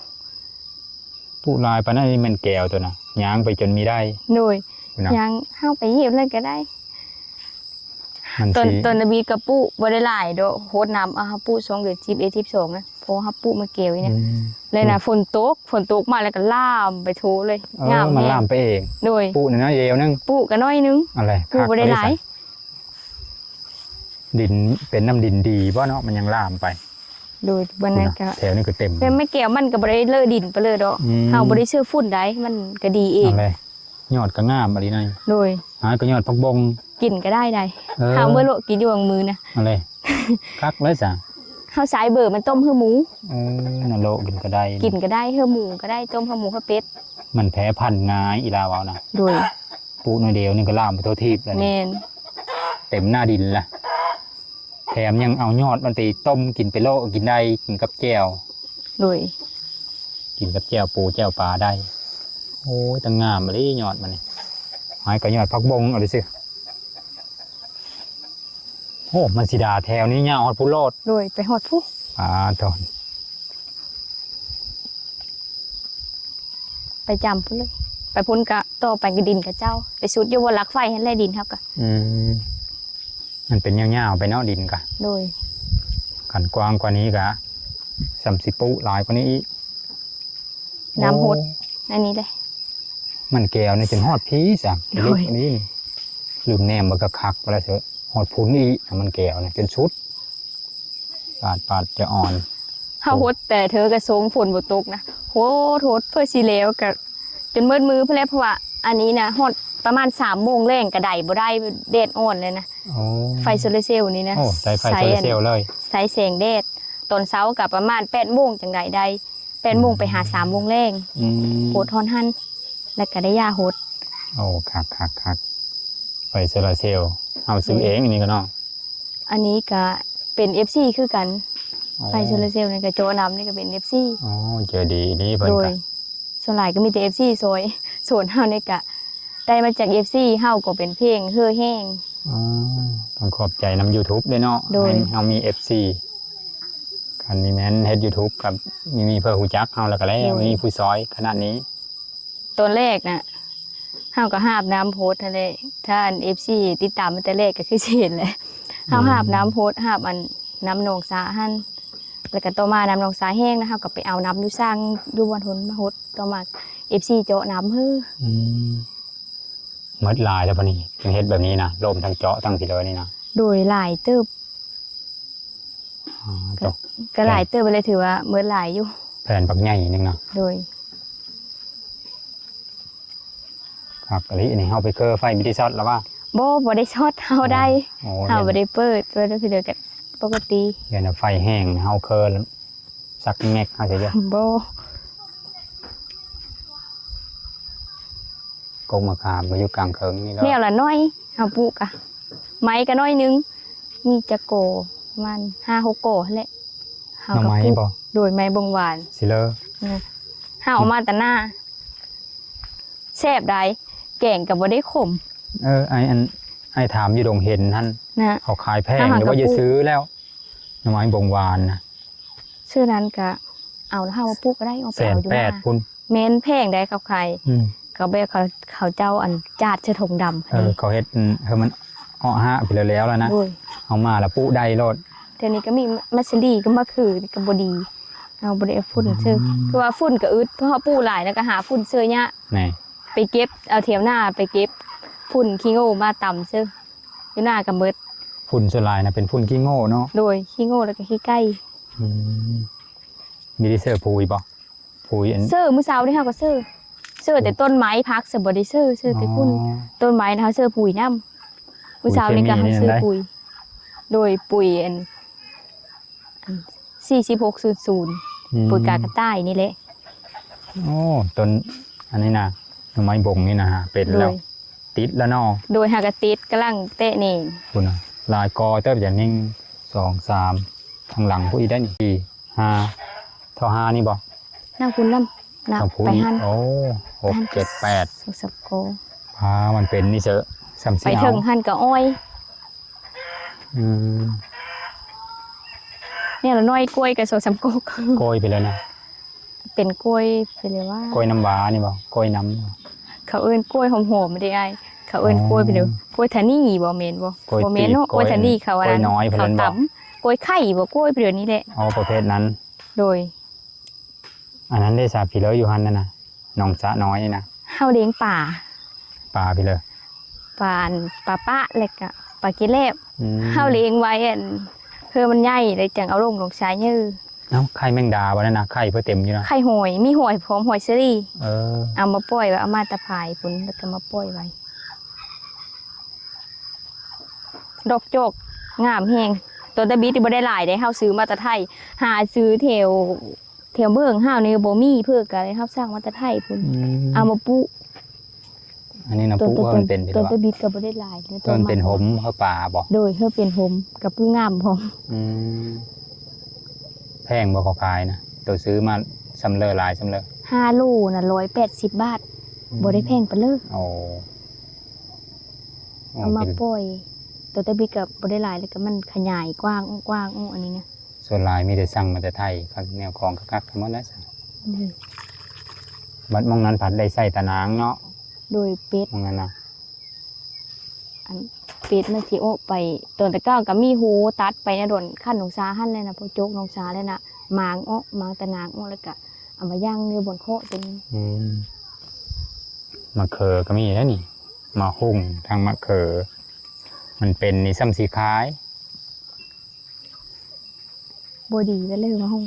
ປູກຫຼາຍປານນັ້ນ ນີ້ແມ່ນແກ້ວໂຕນະ ຍ່າງໄປຈົນມີໄດ້ ໂດຍ ພຸ້ນນະ ຍ່າງເຮົາໄປເຮັດນັ້ນກະໄດ້ ມັນ ຕອນ ຊິ ຕອນນະບີກະປູກບໍ່ໄດ້ຫຼາຍດອກ ຫົດນ້ຳ ເອົາ ເຮົາປູກຊ່ວງເດືອນສິບເອັດ ສິບສອງນະ ເພາະວ່າເຮົາປູກມາແກ້ວນີ້ນະ ອືມ ແລ້ວນະ ອືມ ຝົນຕົກ ຝົນຕົກມາແລ້ວກະລາມໄປທົ່ວເລີຍ ເອີ ງາມ ມັນລາມໄປເອງ ໂດຍ ປູກໜ້ອຍດຽວໜຶ່ງ ປູກກະໜ້ອຍໜຶ່ງ ອັນໃດ ປູກບໍ່ໄດ້ຫຼາຍ ຄັກອີ່ຫຼີຊະ ດິນເປັນນ້ຳດິນດີບໍ່ເນາະ ມັນຍັງລາມໄປ ໂດຍ ບັດນັ້ນກະ ແຖວນີ້ກະເຕັມ ແມ່ນແກ້ວມັນກະບໍ່ໄດ້ເລາະດິນໄປເລີຍດອກ ອືມ ເຮົາບໍ່ໄດ້ເຊື້ອຝຸ່ນໃດ ມັນກະດີເອງ ອັນໃດ ຍອດກໍງາມອີ່ຫຼີນະ ໂດຍ ຫາກໍຍອດຜັກບົ້ງ ກິນກໍໄດ້ໃດ ເອີ ເຮົາເມື່ອໂລະກິນຢູ່ຫວ່າງມື້ນະ ອັນໃດ ຄັກເລີຍສະ ເຮົາໃຊ້ເບີມັນຕົ້ມເຮືອໝູ ເອີ ນະໂລະກິນກໍໄດ້ ກິນກໍໄດ້ ເຮືອໝູກໍໄດ້ ຕົ້ມເຮືອໝູເຮືອເປັດ ມັນແຜ່ພັນງ່າຍ ອີ່ຫຼ້າເວົ້ານະ ໂດຍ ປູກໜ້ອຍດຽວນີ້ກໍລາມໄປທົ່ວທີບແລ້ວ ແມ່ນ ເຕັມໜ້າດິນລະ ແຖມຍັງເອົາຍອດມັນໄປຕົ້ມກິນ ໄປໂລະກິນໄດ້ ກິນກັບແຈ່ວ ໂດຍ ກິນກັບແຈ່ວປູແຈ່ວປາໄດ້ ໂອ້ຍ ຕາງາມອີ່ຫຼີຍອດມັນນີ້ ຫາຍກະຍອດຜັກບົ້ງເອົາຊື່ ໂອ້ ມັນສີດາແຖວນີ້ຍາວຮອດພຸ້ນໂລດ ໂດຍ ໄປຮອດພຸ້ນ ອາ ໂທ້ ໄປຈຳພຸ້ນເລີຍ ໄປພຸ້ນກະຕໍ່ໄປກະດິນຂະເຈົ້າ ໄປສຸດຢູ່ບ່ອນຫຼັກໄຟຫັ້ນແຫຼະ ດິນເຮົາກະ ອືມ ມັນເປັນຍາວໆໄປເນາະ ດິນກະ ໂດຍ ຄັນກວ້າງກວ່ານີ້ກະສ່ຳຊິປູກຫຼາຍກວ່ານີ້ອີກ ນ້ຳຫົດ ໂອ້ ອັນນີ້ເດ້ ມັນແກ້ວນີ້ຈົນຮອດພີ້ຊະ ໂດຍ ເລິກອັນນີ້ ລືມແນມເບິ່ງຄັກໆ ວ່າແລ້ວເສຍ ຮອດພຸ້ນອີກ ມັນແກ້ວນີ້ຈົນສຸດ ປາດ ປາດຈະອ່ອນ ເຮົາຫົດແຕ່ເທີກະຊົງຝົນບໍ່ຕົກນະ ໂພດໂພດ ເພື່ອຊິແລ້ວກະຈົນໝົດມື້ພຸ້ນແຫຼະ ເພາະວ່າອັນນີ້ນະ ຮອດປະມານສາມໂມງແລງກະໄດ້ບໍ່ໄດ້ ແດດອ່ອນແລ້ວນະ. ໂອ້ ໄຟໂຊລາເຊວນີ້ນະ ໂອ້ ໃຊ້ໄຟໂຊລາເຊວເລີຍ ໃຊ້ແສງແດດ. ຕອນເຊົ້າກະປະມານແປດໂມງຈັ່ງໄດ້ໄດ້ ແປດໂມງໄປຫາສາມໂມງແລງ. ອືມ ໂພດຮອດຫັ້ນ ແລ້ວກະໄດ້ຢາຫົດ. ໂອ້ ຄັກໆໆ ໄຟໂຊລາເຊວ ເຮົາຊື້ເອງອັນນີ້ກະເນາະ. ອັນນີ້ກະເປັນເອັຟຊີຄືກັນ. ອໍ ໄຟໂຊລາເຊວນີ້ກະເຈາະນຳ ນີ້ກະເປັນເອັຟຊີ. ອໍ ໃຈດີອີ່ຫຼີເພິ່ນກະ. ໂດຍ ສ່ວນຫຼາຍກະມີແຕ່ເອັຟຊີຊ່ອຍ. ສວນເຮົານີ້ກະໄດ້ມາຈາກເອັຟຊີ ເຮົາກະເປັນເພງເຮີແຮງ. ອໍ ຕ້ອງຂອບໃຈນຳຢູທູບເດ້ເນາະ. ໂດຍ ໃຫ້ເຮົາມີເອັຟຊີ ຄັນມີແມ່ນເຮັດຢູທູບກະມີ ມີເພື່ອຮູ້ຈັກເຮົາ ແລ້ວກະແລ້ວ ໂດຍ ມີຜູ້ຊ່ອຍຂະໜາດນີ້. ຕອນແລກນະ ເຮົາກະຮາບນຳໂພດຫັ້ນແຫຼະ ຖ້າອັນເອັຟຊີຕິດຕາມມາແຕ່ແລກກະຄືຊິເຫັນແຫຼະ. ອືມ ເຮົາຮາບນຳໂພດ ຮາບອັນນຳໜອງສາຫັ້ນ ແລ້ວກະຕໍ່ມານຳໜອງສາແຫ້ງນະ ເຮົາກະໄປເອົານຳຢູ່ສ້າງ ຢູ່ບ່ອນພຸ້ນມາຫົດ ຕໍ່ມາເອັຟຊີເຈາະນຳເຮີ. ອືມ ໝົດຫຼາຍແລ້ວບາດນີ້ ຈຶ່ງເຮັດແບບນີ້ນະ ລົມທັງເຈາະທັງພີເລີນີ້ນະ. ໂດຍ ຫຼາຍເຕີບ. ອໍ ກະ ກະຫຼາຍເຕີບແຫຼະ ຖືວ່າໝົດຫຼາຍຢູ່ ແຜ່ນບັກໃຫຍ່ໜຶ່ງເນາະ. ໂດຍ ຄັກອີ່ຫຼີ. ອັນນີ້ເຮົາໄປເຄີໄຟມີໄດ້ຊັອດລະຫວາ? ບໍ່ ບໍ່ໄດ້ຊັອດ ເຮົາໄດ້. ອໍ ເຮົາບໍ່ໄດ້ເປີດ ເປີດເທື່ອກະປົກກະຕິ. ຢ້ານວ່າໄຟແຮງເຮົາເຄີຊັກແມັກເຮົາຊິເດີ. ບໍ່ ກົກມະຂາມກະຢູ່ກາງເຄິ່ງນີ້ແຫຼະ. ແນວລະໜ້ອຍ ເຮົາປູກກະ ໄມ້ກະໜ້ອຍໜຶ່ງ ມີຈັກກໍ ປະມານຫ້າຫົກກໍຫັ້ນແຫຼະ. ເຮົາກະປູກ ໜໍ່ໄມ້ບໍ່? ໂດຍ ໄມ້ບົງຫວານ ຊິເລີ ເຮົາເອົາມາແຕ່ນາ ແຊບໄດ໋ ແກງກະບໍ່ໄດ້ຂົມ. ເອີ ອ້າຍ ອັນ ອ້າຍຖາມຢູ່ດົງເຫັນຫັ້ນ ເຂົາຂາຍແພງ ຫຼືວ່າຈະຊື້ແລ້ວ ໜໍ່ໄມ້ບົງຫວານນະ? ຊື້ນັ້ນກະເອົາ ເຮົາມາປູກກະໄດ້ ເອົາໄປເອົາຢູ່ນາ. ແສນແປດພຸ້ນ ແມ່ນແພງໄດ໋ ເຂົາຂາຍ. ອືມ ເຂົາແບບເຂົາ ເຂົາເຈົ້າອັນຈາດໃສ່ຖົງດຳ. ເອີ ເຂົາເຮັດ ເອີ ໃຫ້ມັນເອາະຫາກໄປແລ້ວລະນະ. ໂດຍ ເອົາມາລະປູກໄດ້ໂລດ. ແຖວນີ້ກະມີໝາກສາລີ ກະໝາກຂືກະບໍ່ດີ ເຮົາບໍ່ໄດ້ເອົາຝຸ່ນເຊີ. ອືມ ຄືວ່າຝຸ່ນກະອຶດ ເພາະເຮົາປູກຫຼາຍແລ້ວກະຫາຝຸ່ນເຊີຍະ. ໄປເກັບເອົາແຖວໜ້າ ໄປເກັບຝຸ່ນຂີ້ໂງ່ມາຕຳເຊີ ຢູ່ໜ້າກະໝົດ. ຝຸ່ນສ່ວນຫຼາຍນະເປັນຝຸ່ນຂີ້ໂງ່ເນາະ. ໂດຍ ຂີ້ໂງ່ແລ້ວກະຂີ້ໄກ່. ອືມ ມີໄດ້ເຊີຝຸ່ນບໍ່? ຝຸ່ນອັນ ເຊີ ມື້ເຊົ້ານີ້ເຮົາກະເຊີ ເຊີແຕ່ຕົ້ນໄມ້ ຜັກຊະບໍ່ໄດ້ເຊີ ເຊີແຕ່ຝຸ່ນ. ອໍ ຕົ້ນໄມ້ນະເຮົາເຊີຝຸ່ນນຳ. ມື້ເຊົ້ານີ້ກະເຮົາເຊີ ປຸ໋ຍ ປຸ໋ຍ ໂດຍ ປຸ໋ຍອັນ ອັນສີ່ສິບຫົກສູນສູນ ອືມ ປຸ໋ຍກາກະຕ່າຍນີ້ແຫຼະ. ໂອ້ ຕົ້ນອັນນີ້ນະ ໜໍ່ໄມ້ບົງນີ້ນະ ເປັນແລ້ວ ໂດຍ ຕິດລະເນາະ. ໂດຍ ຫາກະຕິດ ກຳລັງແຕະແໜ່ງ ພຸ້ນນະ ຫຼາຍກໍເຕີບ. ຢ່າງໜຶ່ງ ສອງ ສາມ ທາງຫຼັງພຸ້ນອີກໄດ໋ນີ້ ສີ່ ຫ້າ ເທົ່າຫ້ານີ້ບໍ່? ນັບພຸ້ນນຳ ນັບໄປຫັ້ນ. ໂອ້ ຫົກ ເຈັດ ແປດ ສອງສາມກໍ. ພາມັນເປັນນີ້ເຊີ ສ່ຳຊິເອົາ ໄປເຖິງຫັ້ນກະອ້ອຍ. ອືມ ແນວລະໜ້ອຍ ກ້ວຍກະສອງສາມກໍ ກ້ວຍໄປແລ້ວນະ. ເປັນກ້ວຍ ເປັນເລີຍວ່າ ກ້ວຍນ້ຳວ້ານີ້ບໍ່? ກ້ວຍນ້ຳ ເຂົາເອີ້ນກ້ວຍຫອມໆ ເດ້ອ້າຍ ເຂົາເອີ້ນ ອໍ ກ້ວຍເປັນ ກ້ວຍທານີບໍ່ ແມ່ນບໍ່? ບໍ່ແມ່ນເນາະ ກ້ວຍທານີເຂົາອັນນັ້ນ ເຂົາຕຳ ກ້ວຍໄຂ່ບໍ່? ກ້ວຍເປັນແບບນີ້ແຫຼະ. ອໍ ປະເພດນັ້ນ. ໂດຍ ອັນນັ້ນເດ້ສາ ພີເລີ ຢູ່ຫັ້ນນະ ໜອງສະນ້ອຍນີ້ນະ ເຮົາລ້ຽງປາ. ປາພີເລີ ປາ ປາປະ ແລ້ວກະປາກິນແລ້ບ. ອືມ ເຮົາລ້ຽງໄວ້ອັນ ເພື່ອມັນໃຫຍ່ ແລ້ວຈັ່ງເອົາລົງ ລົງຊາຍເຍີ. ເອົ້າ ໄຂ່ແມງດາບໍ່ນັ້ນນະ ໄຂ່ເພິ່ນເຕັມຢູ່ນະ. ໄຂ່ຫອຍ ມີຫອຍພ້ອມ ຫອຍເຊີຣີ. ເອີ ເອົາມາປ່ອຍໄວ້ ເອົາມາແຕ່ຝາຍພຸ້ນ ແລ້ວກະມາປ່ອຍໄວ້. ດອກຈອກງາມແຮງ. ຕົ້ນຕະບິດນີ້ບໍ່ໄດ້ຫຼາຍເດ້ ເຮົາຊື້ມາແຕ່ໄທ ຫາຊື້ແຖວ ແຖວເມືອງເຮົານີ້ບໍ່ມີ ເພິ່ນກະເລີຍເຮົາສັ່ງມາແຕ່ໄທພຸ້ນ. ອືມ ເອົາມາປູກ. ອັນນີ້ນະ ປູກເພື່ອມັນເປັນ ຕົ້ນຕະບິດກະບໍ່ໄດ້ຫຼາຍ ເພື່ອມັນເປັນຫົມ ເພື່ອປາບໍ່? ໂດຍ ເພື່ອເປັນຫົມ ກະປູກງາມພ້ອມ. ອືມ ແພງບໍ່ເຂົາຂາຍນະ? ໂຕຊື້ມາຊ່ຳເລີ ຫຼາຍຊ່ຳເລີ ຫ້າໂລນະ ຮ້ອຍແປດສິບບາດ. ອືມ ບໍ່ໄດ້ແພງປານເລີ. ໂອ້ ເອົາມາປ່ອຍ. ໂຕຕະບິດກະບໍ່ໄດ້ຫຼາຍ ແລ້ວກະມັນຂະຫຍາຍກວ້າງ ກວ້າງອອກ ອັນນີ້ນະ. ສ່ວນຫຼາຍມີແຕ່ສັ່ງມາແຕ່ໄທ ແນວຂອງຄັກໆທັງໝົດແຫຼະ. ອືມ ບັດໝ່ອງນັ້ນພັດໄດ້ໃສ່ຕາໜາງເນາະ. ໂດຍ ເປັດ ໝ່ອງນັ້ນນະ ອັນເປັດມັນຊິອອກໄປ ຕອນແຕ່ເກົ່າກະມີໂຮຕັດໄປນະ ດອນຂັ້ນໜອງສາຫັ້ນແຫຼະນະ ພໍໂຈກໜອງສາແລ້ວນະ ໝາງອອກ ໝາງຕາໜາງອອກ ແລ້ວກະເອົາມາຢ່າງຢູ່ບ່ອນເຄາະຕົວນີ້. ອືມ ໝາກເຂີກະມີແລ້ວນີ້ ໝາກຫຸ່ງທັງໝາກເຂີ ມັນເປັນນີ້ຊ່ຳຊິຂາຍ. ບໍ່ດີແລ້ວເລີຍມາຫຸ່ງ.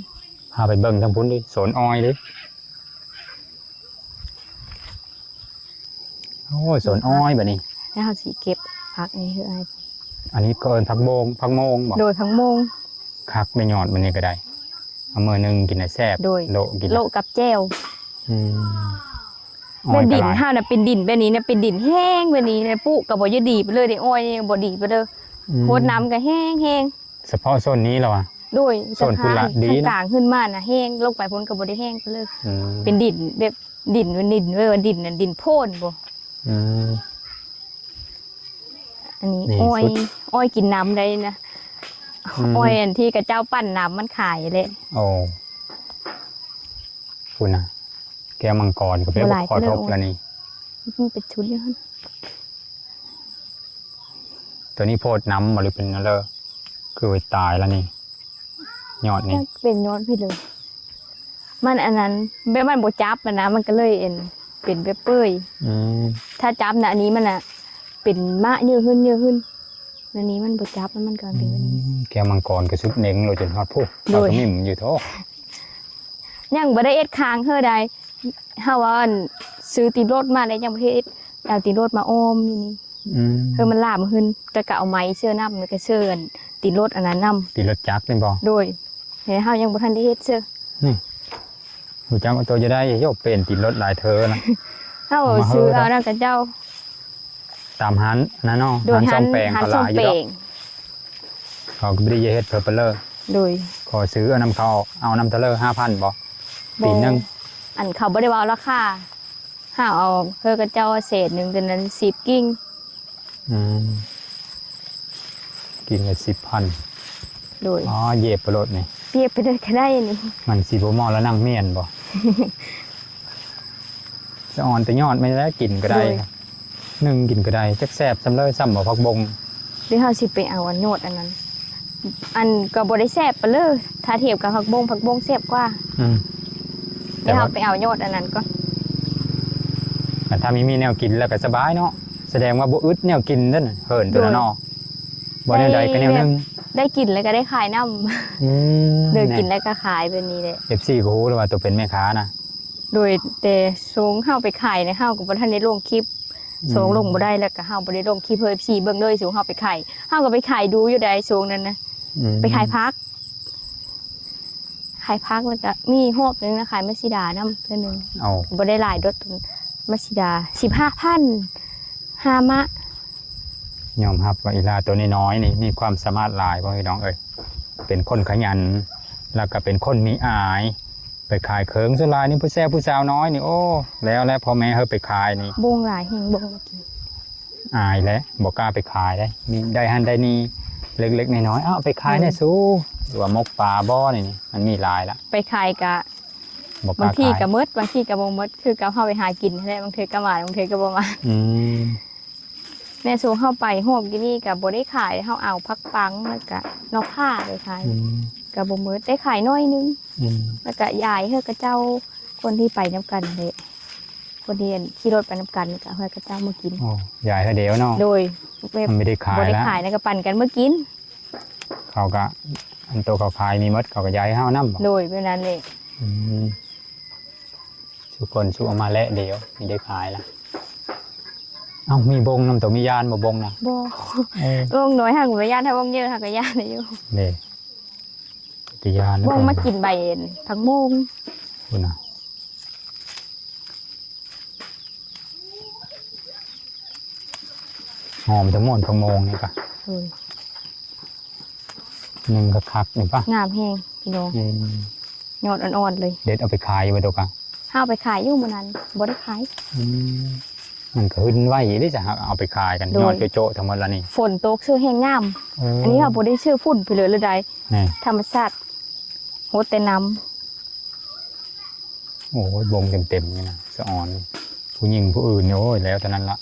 ພາໄປເບິ່ງທາງພຸ້ນເດີ ສວນອ້ອຍເດີ. ໂອ້ຍ ສວນອ້ອຍບັດນີ້ ແລ້ວເຮົາຊິເກັບຜັກນີ້ຄືອ້າຍ ອັນນີ້ກໍເອີ້ນຜັກໂບງ ຜັກໂມງບໍ່? ໂດຍ ຜັກໂມງ ຄັກໄດ້ຍອດ ບັດນີ້ກໍໄດ້ ເອົາມື້ໜຶ່ງກິນໄດ້ແຊບ ໂດຍ ໂລະກິນ ໂລະກັບແຈ່ວ ອືມ ອ້ອຍກໍຫຼາຍ ແບບດິນເຮົານະ ເປັນດິນແບບນີ້ນະ ເປັນດິນແຫ້ງແບບນີ້ນະ ປູກກໍບໍ່ຢາກດີປານໃດເດ້ ອ້ອຍນີ້ບໍ່ດີປານໃດເດີ ອືມ ໂພດນ້ຳກໍແຫ້ງໆ ສະເພາະໂຊນນີ້ລະວະ? ໂດຍ ໂຊນພຸ້ນລະດີເນາະ ກາງຂຶ້ນມານະແຫ້ງ ລົງໄປພຸ້ນກໍບໍ່ໄດ້ແຫ້ງປານໃດເລີຍ ອືມ ເປັນດິນແບບ ດິນ ດິນ ເອີ້ນວ່າດິນນັ້ນ ດິນໂພນບໍ່? ອືມ ອັນນີ້ ນີ້ ອ້ອຍ ຊຸດ ອ້ອຍກິນນ້ຳໄດ້ນະ ອືມ ອ້ອຍອັນທີ່ເຂົາເຈົ້າປັ່ນນ້ຳມັນຂາຍແຫຼະ ໂອ້ ພຸ້ນນະ ແກ້ວມັງກອນກໍເປັນ ບໍ່ຫຼາຍ ຂໍທົບແລ້ວນີ້ ມັນເປັນຊຸດຢູ່ຫັ້ນ ຕົວນີ້ໂພດນ້ຳບໍ່ ຫຼືເປັນແນວໃດ ຄືໄປຕາຍແລ້ວນີ້ ຍອດນີ້ ຈັກເປັນຍອດພີ້ເລີຍ ມັນອັນນັ້ນ ແບບມັນບໍ່ຈັບຫັ້ນນະ ມັນກໍເລີຍເປັນ ເປັນແບບເປີຍ ອືມ ຖ້າຈັບນະ ອັນນີ້ມັນນະ ເປັນມະເຍີະຫຶ່ນ ເຍີະຫຶ່ນ ອັນນີ້ມັນບໍ່ຈັບ ມັນກໍເປັນແບບນີ້ ອືມ ແກ້ວມັງກອນກໍສຸດເໜັງໂລດ ຈົນຮອດພຸ້ນ ໂດຍ ເຮົາກໍມິ້ມຢູ່ໂທ ຍັງບໍ່ໄດ້ເຮັດຄາງເຮີໃດ ເຮົາວ່າອັນ ຊື້ຕີນລົດມາແລ້ວ ຍັງບໍ່ເຮັດ ເອົາຕີນລົດມາອ້ອມຢູ່ນີ້ ອືມ ເພື່ອມັນຫຼາມຂຶ້ນ ແຕ່ກໍເອົາໄມ້ເຊື່ອນ້ຳ ແລ້ວກໍເຊື່ອອັນຕີນລົດອັນນັ້ນນຳ ຕີນລົດຈັກນີ້ບໍ່? ໂດຍ ແຕ່ເຮົາຍັງບໍ່ທັນໄດ້ເຮັດເຊື່ອ ນີ້ ຮູ້ຈັກວ່າໂຕຈະໄດ້ໂຍກເປັນຕີນລົດຫຼາຍເທື່ອນະ ເຮົາຊື້ເອົານຳເຂົາເຈົ້າ ຕາມຮ້ານນັ້ນເນາະ ໂດຍ ຮ້ານສ້ອມແປງ ຮ້ານ ເຂົາຫຼາຍຢູ່ດອກ ເຂົາກໍບໍ່ໄດ້ເຮັດເພີເປີເລີ ໂດຍ ຂໍຊື້ເອົານຳເຂົາ ເອົານຳເທົ່າເລີ ຫ້າພັນບໍ່? ບໍ່ ປີໜຶ່ງ ອັນເຂົາບໍ່ໄດ້ເວົ້າລາຄາ ຫາເອົາເພື່ອຂະເຈົ້າແສນໜຶ່ງ ຕົວນັ້ນສິບກິ່ງ ອືມ ກິ່ງລະສິບພັນ ໂດຍ ອໍ ເຢັບໄປໂລດນີ້ ເຢັບໄປເລີຍກໍໄດ້ນີ້ ມັນຊິບໍ່ເໝາະລະນັ່ງມ້ຽນບໍ່? ສະອອນແຕ່ຍອດມັນແຫຼະ ກິນກໍໄດ້ ໂດຍ ໜຶ່ງກິນກໍໄດ້ ຈັກແຊບສ່ຳໃດ ສ່ຳໝາກຜັກບົ້ງ ຫຼືເຮົາຊິໄປເອົາອັນຍອດອັນນັ້ນ ອັນກໍບໍ່ໄດ້ແຊບປານໃດ ຖ້າທຽບກັບຜັກບົ້ງ ຜັກບົ້ງແຊບກວ່າ ອືມ ແຕ່ ແຕ່ວ່າ ເຮົາໄປເອົາຍອດອັນນັ້ນກ່ອນ ແຕ່ຖ້າມີ ມີແນວກິນແລ້ວກໍສະບາຍເນາະ ສະແດງວ່າບໍ່ອຶດແນວກິນເດ້ ເຫີນແຕ່ລະໜໍ່ ໂດຍ ບໍ່ແນວໃດກໍແນວໜຶ່ງ ໄດ້ກິນແລ້ວກໍໄດ້ຂາຍນຳ ອືມ ໄດ້ກິນແລ້ວກໍຂາຍແບບນີ້ແຫຼະ ເອັຟຊີກໍຮູ້ແລ້ວວ່າໂຕເປັນແມ່ຄ້ານະ ໂດຍ ແຕ່ຊ່ວງເຮົາໄປຂາຍນະ ເຮົາກໍບໍ່ທັນໄດ້ລົງຄລິບ ອືມ ຊ່ວງລົງບໍ່ໄດ້ ແລ້ວກໍເຮົາບໍ່ໄດ້ລົງຄລິບໃຫ້ເອັຟຊີເບິ່ງເລີຍ ຊ່ວງເຮົາໄປຂາຍ ເຮົາກໍໄປຂາຍດູຢູ່ໃດ ຊ່ວງນັ້ນນະ ອືມ ໄປຂາຍຜັກ ຂາຍຜັກ ແລ້ວກໍມີຮອບໜຶ່ງນະ ຂາຍໝາກສີດານຳເທື່ອໜຶ່ງ ເອົາ ບໍ່ໄດ້ຫຼາຍດອກ ໝາກສີດາ ສິບຫ້າພັນ ຫ້າມະ ຍອມຮັບວ່າອີ່ຫຼ້າໂຕນ້ອຍໆນີ້ມີຄວາມສາມາດຫຼາຍ ພໍ່ແມ່ພີ່ນ້ອງເອີຍ ເປັນຄົນຂະຫຍັນ ແລ້ວກໍເປັນຄົນມີອາຍ ໄປຂາຍເຄື່ອງ ສ່ວນຫຼາຍນີ້ຜູ້ແຊວຜູ້ສາວນ້ອຍນີ້ ໂອ້ ແລ້ວແຫຼະ ພໍ່ແມ່ເຮີໄປຂາຍນີ້ ບົ້ງຫຼາຍແຮງ ບົ້ງມາກິນ ອາຍແຫຼະ ບໍ່ກ້າໄປຂາຍເດ້ ມີໄດ້ຫັ້ນໄດ້ນີ້ເລັກໆນ້ອຍໆ ເອົາໄປຂາຍແດ່ ເອີ ສູ ຫຼືວ່າໝົກປາບໍ່ນີ້ ມັນມີຫຼາຍລະ ໄປຂາຍກະ ບໍ່ກ້າຂາຍ ບາງທີກໍໝົດ ບາງທີກໍບໍ່ໝົດ ຄືກັບເຮົາໄປຫາກິນຫັ້ນແຫຼະ ບາງເທື່ອກໍມາ ບາງເທື່ອກໍບໍ່ມາ ອືມ ແມ່ໂຊເຮົາໄປຮອບກີ້ນີ້ກໍບໍ່ໄດ້ຂາຍ ເຮົາເອົາຜັກປັງ ແລ້ວກະໜໍ່ຂ່າໄປຂາຍ ອືມ ກໍບໍ່ໝົດ ໄດ້ຂາຍໜ້ອຍໜຶ່ງ ອືມ ແລ້ວກະຢາຍໃຫ້ເຂົາເຈົ້າ ຄົນທີ່ໄປນຳກັນເດ້ ຄົນທີ່ຂີ່ລົດໄປນຳກັນ ກໍໃຫ້ເຂົາເຈົ້າມາກິນ ໂອ້ ຢາຍໃຫ້ດຽວເນາະ ໂດຍ ແບບ ມັນບໍ່ໄດ້ຂາຍ ບໍ່ໄດ້ຂາຍ ແລ້ວກໍປັ່ນກັນມາກິນ ເຂົາກໍ ອັນໂຕເຂົາຂາຍມີໝົດ ເຂົາກໍຢາຍໃຫ້ເຮົານຳ ໂດຍ ແບບນັ້ນເດ້ ອືມ ຊຸຄົນຊຸເອົາມາແລະດຽວ ມີໄດ້ຂາຍລະ ເອົ້າ ມີບົ້ງນຳ ໂຕມີຢ້ານບໍ່ບົ້ງນະ? ບໍ່ ເອີ ບົ້ງນ້ອຍຫາກບໍ່ຢ້ານ ຖ້າບົ້ງເຍີະຫາກກໍຢ້ານຢູ່ ເດ້ ແຕ່ຢ້ານ ບົ້ງມາກິນໃບຜັກໂມງ ພຸ້ນນະ ຫອມແຕ່ໝ້ອນຜັກໂມງນີ້ກະ ໂດຍ ໜຶ່ງຄັກໆນີ້ປະ ງາມແຮງພີ່ນ້ອງ ອືມ ຍອດອ່ອນໆເລີຍ ເດັດເອົາໄປຂາຍຢູ່ບໍ່ໂຕກະ? ເຮົາເອົາໄປຂາຍຢູ່ມື້ນັ້ນ ບໍ່ໄດ້ຂາຍ ອືມ ມັນກະຫຶນໄວເດ້ ຈະເອົາໄປຂາຍກັນ ໂດຍ ຍອດໂຈະໆທັງໝົດລະນີ້ ຝົນຕົກຊື່ແຮງງາມ ເອີ ອັນນີ້ເຮົາບໍ່ໄດ້ຊື້ຝຸ່ນໄປເລີຍເລີຍໃດ ນີ້ ທຳມະຊາດ ຫົດແຕ່ນ້ຳ ໂອ້ຍ ບົ້ງເຕັມໆນີ້ນະ ສະອອນ ຜູ້ຍິງຜູ້ອື່ນນີ້ ໂອ້ຍ ແລ້ວເທົ່ານັ້ນລະ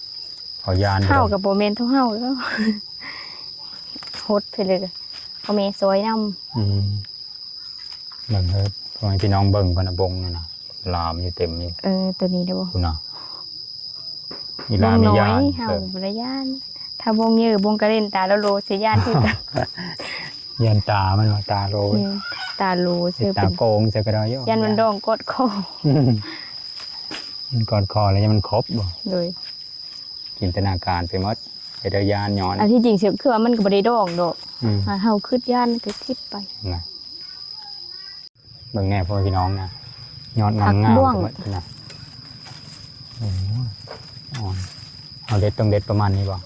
ເຂົາຢ້ານ ເຮົາກໍບໍ່ແມ່ນເທົ່າເຮົາແລ້ວ ຫົດໄປເລີຍ ພໍ່ແມ່ຊ່ອຍນຳ ອືມ ເບິ່ງເດີ ພໍ່ແມ່ພີ່ນ້ອງເບິ່ງພຸ້ນນະ ບົ້ງນັ້ນນະ ລາມຢູ່ເຕັມຢູ່ ເອີ ໂຕນີ້ເດ້ບໍ່ ພຸ້ນນະ ອີ່ຫຼ້າມີຢ້ານ ເຮົາບໍ່ໄດ້ຢ້ານ ຖ້າບົ້ງເຍີະບົ້ງກະເຫຼັ້ນຕາໂລໆ ຊິຢ້ານຄືກັນ ຢ້ານຕາມັນວ່າ ຕາໂລ ອືມ ຕາໂລ ເຊິ່ງເປັນຕາໂກງ ເຊິ່ງກະໄດ້ຢູ່ ຢ້ານມັນດອງກອດຄໍ ມັນກອດຄໍແລ້ວ ຢ້ານມັນຄົບບໍ່ ໂດຍ ຈິນຕະນາການໄປໝົດ ເຮັດໃຫ້ຢ້ານຍ້ອນ ອັນທີ່ຈິງຊິຄືວ່າມັນກໍບໍ່ໄດ້ດອງດອກ ອືມ ຖ້າເຮົາຄິດຢ້ານກໍຄິດໄປນະ. ເບິ່ງແນ່ພໍ່ແມ່ພີ່ນ້ອງນະ ຍອດງາມໆ ພັກບ້ວງ ເບິດນະ. ໂອ້ ເຮົາເດັດ ຕ້ອງເດັດປະມານນີ້ບໍ່?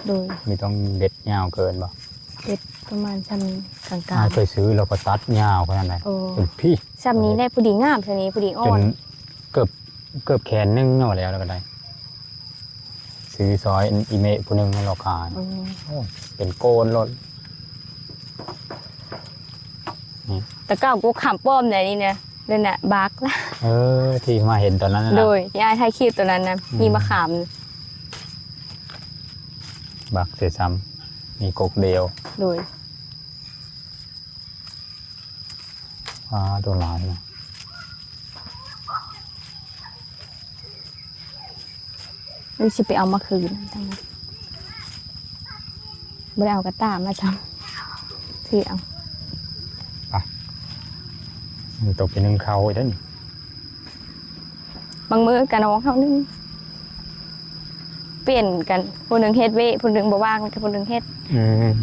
ໂດຍ ມີ ຕ້ອງເດັດຍາວເກີນບໍ່? ເດັດປະມານຊ່ຳນີ້ກາງໆ ອ້າຍເຄີຍຊື້ແລ້ວກໍຕັດຍາວຂະໜາດໃດ ໂອ້ ເປັນພີ້ ຊ່ຳນີ້ແຫຼະ ພໍດີງາມ ຊ່ຳນີ້ພໍດີອ່ອນ ຈົນເກືອບ ເກືອບແຂນໜຶ່ງເນາະ ແລ້ວ ແລ້ວກໍໄດ້ ຊື້ຊອຍອີ່ເມະຜູ້ໜຶ່ງມາລອກຂາຍ ອືມ ໂອ້ ເປັນໂກນໂລດ. ນີ້ ແຕ່ເກົ່າກູຂາມປ້ອມໃດນີ້ນະ ນັ້ນນະ ບັກລະ ເອີ ທີ່ມາເຫັນຕອນນັ້ນນະ ໂດຍ ທີ່ອ້າຍຖ່າຍຄລິບຕອນນັ້ນນະ ອືມ ມີມະຂາມ ບັກເສຊ້ຳ ມີກົກດຽວ ໂດຍ. ປາ ໂຕຫຼາຍເນາະ ມັນຊິໄປເອົາມາຄືນ ບໍ່ໄດ້ເອົາກະຕ່າມາຊ້ຳ ຊິເອົາ ໄປ ມັນຕົກໄປໜຶ່ງເຂົ້າໄດ້ນີ້. ບາງມື້ກະນ້ອງເຮົາໜຶ່ງ ປ່ຽນກັນ ຜູ້ໜຶ່ງເຮັດວຽກ ຜູ້ໜຶ່ງບໍ່ວ່າງ ແລ້ວກໍຜູ້ໜຶ່ງເຮັດ ອືມ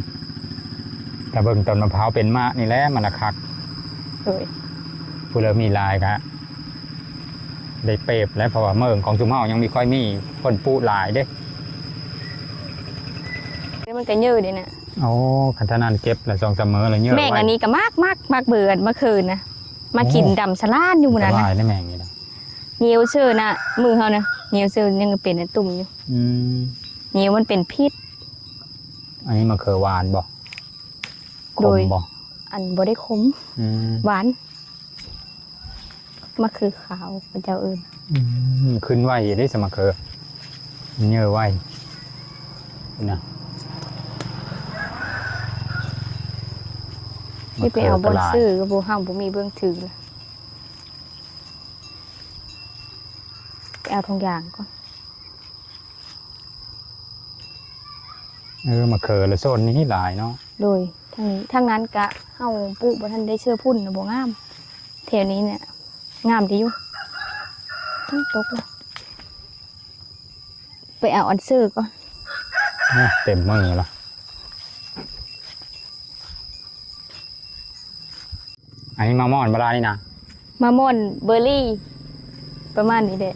ແຕ່ເບິ່ງຕົ້ນມະພ້າວເປັນໝາກນີ້ແຫຼະ ມັນລະຄັກ ໂດຍ ຜູ້ເລີ່ມມີຫຼາຍກະໄດ້ປຽບແຫຼະ ເພາະວ່າເມືອງຂອງຊຸມເຮົາຍັງມີ ຄ່ອຍມີຄົນປູກຫຼາຍເດ້ ແລ້ວມັນກະເຍີ້ເດ້ນະ. ໂອ້ ຄັນທາງນັ້ນເກັບລະສອງສາມມື້ລະເຍີ້ ແມ່ງ ໄວ ອັນນີ້ກະມັກ ມັກ ມັກເບີດມາຄືນນະ ມາກິນ ໂອ້ ດຳສະຫຼານຢູ່ມື້ນັ້ນ ອັນຕະລາຍໃນແມ່ງນີ້ນະ ໜຽວເຊີນະ ມືເຮົານະ ໜຽວເຊີ ຍັງເປັນອັນຕຸ່ມຢູ່ ອືມ ໜຽວມັນເປັນພິດ. ອັນນີ້ມະເຂືອຫວານບໍ່? ໂດຍ ຂົມບໍ່? ອັນບໍ່ໄດ້ຂົມ ອືມ ຫວານ ມະເຂືອຂາວເຂົາເຈົ້າເອີ້ນ ອືມ ຂຶ້ນໄວເດ້ສະມະເຂືອ ເຍີ້ໄວນະ ຊິໄປເອົາບ່ອນຊື້ກໍບໍ່ ເຮົາບໍ່ມີເບື້ອງຖືລະ ໄປເອົາຖົງຢາງກ່ອນ. ເອີ ມະເຂືອລະໂຊນນີ້ຫຼາຍເນາະ ໂດຍ ທາງນີ້ ທາງນັ້ນກະເຮົາປູກບໍ່ທັນໄດ້ເຊື້ອຝຸ່ນນະ ບໍ່ງາມ ແຖວນີ້ນະງາມດີຢູ່ ຕົກລະ ໄປເອົາອັນເຊີກ່ອນ ເຕັມມືລະ. ອັນນີ້ມາມ່ອນບໍ່ລະນີ້ນະ? ມາມ່ອນເບີຣີ ປະມານນີ້ແຫຼະ ອໍ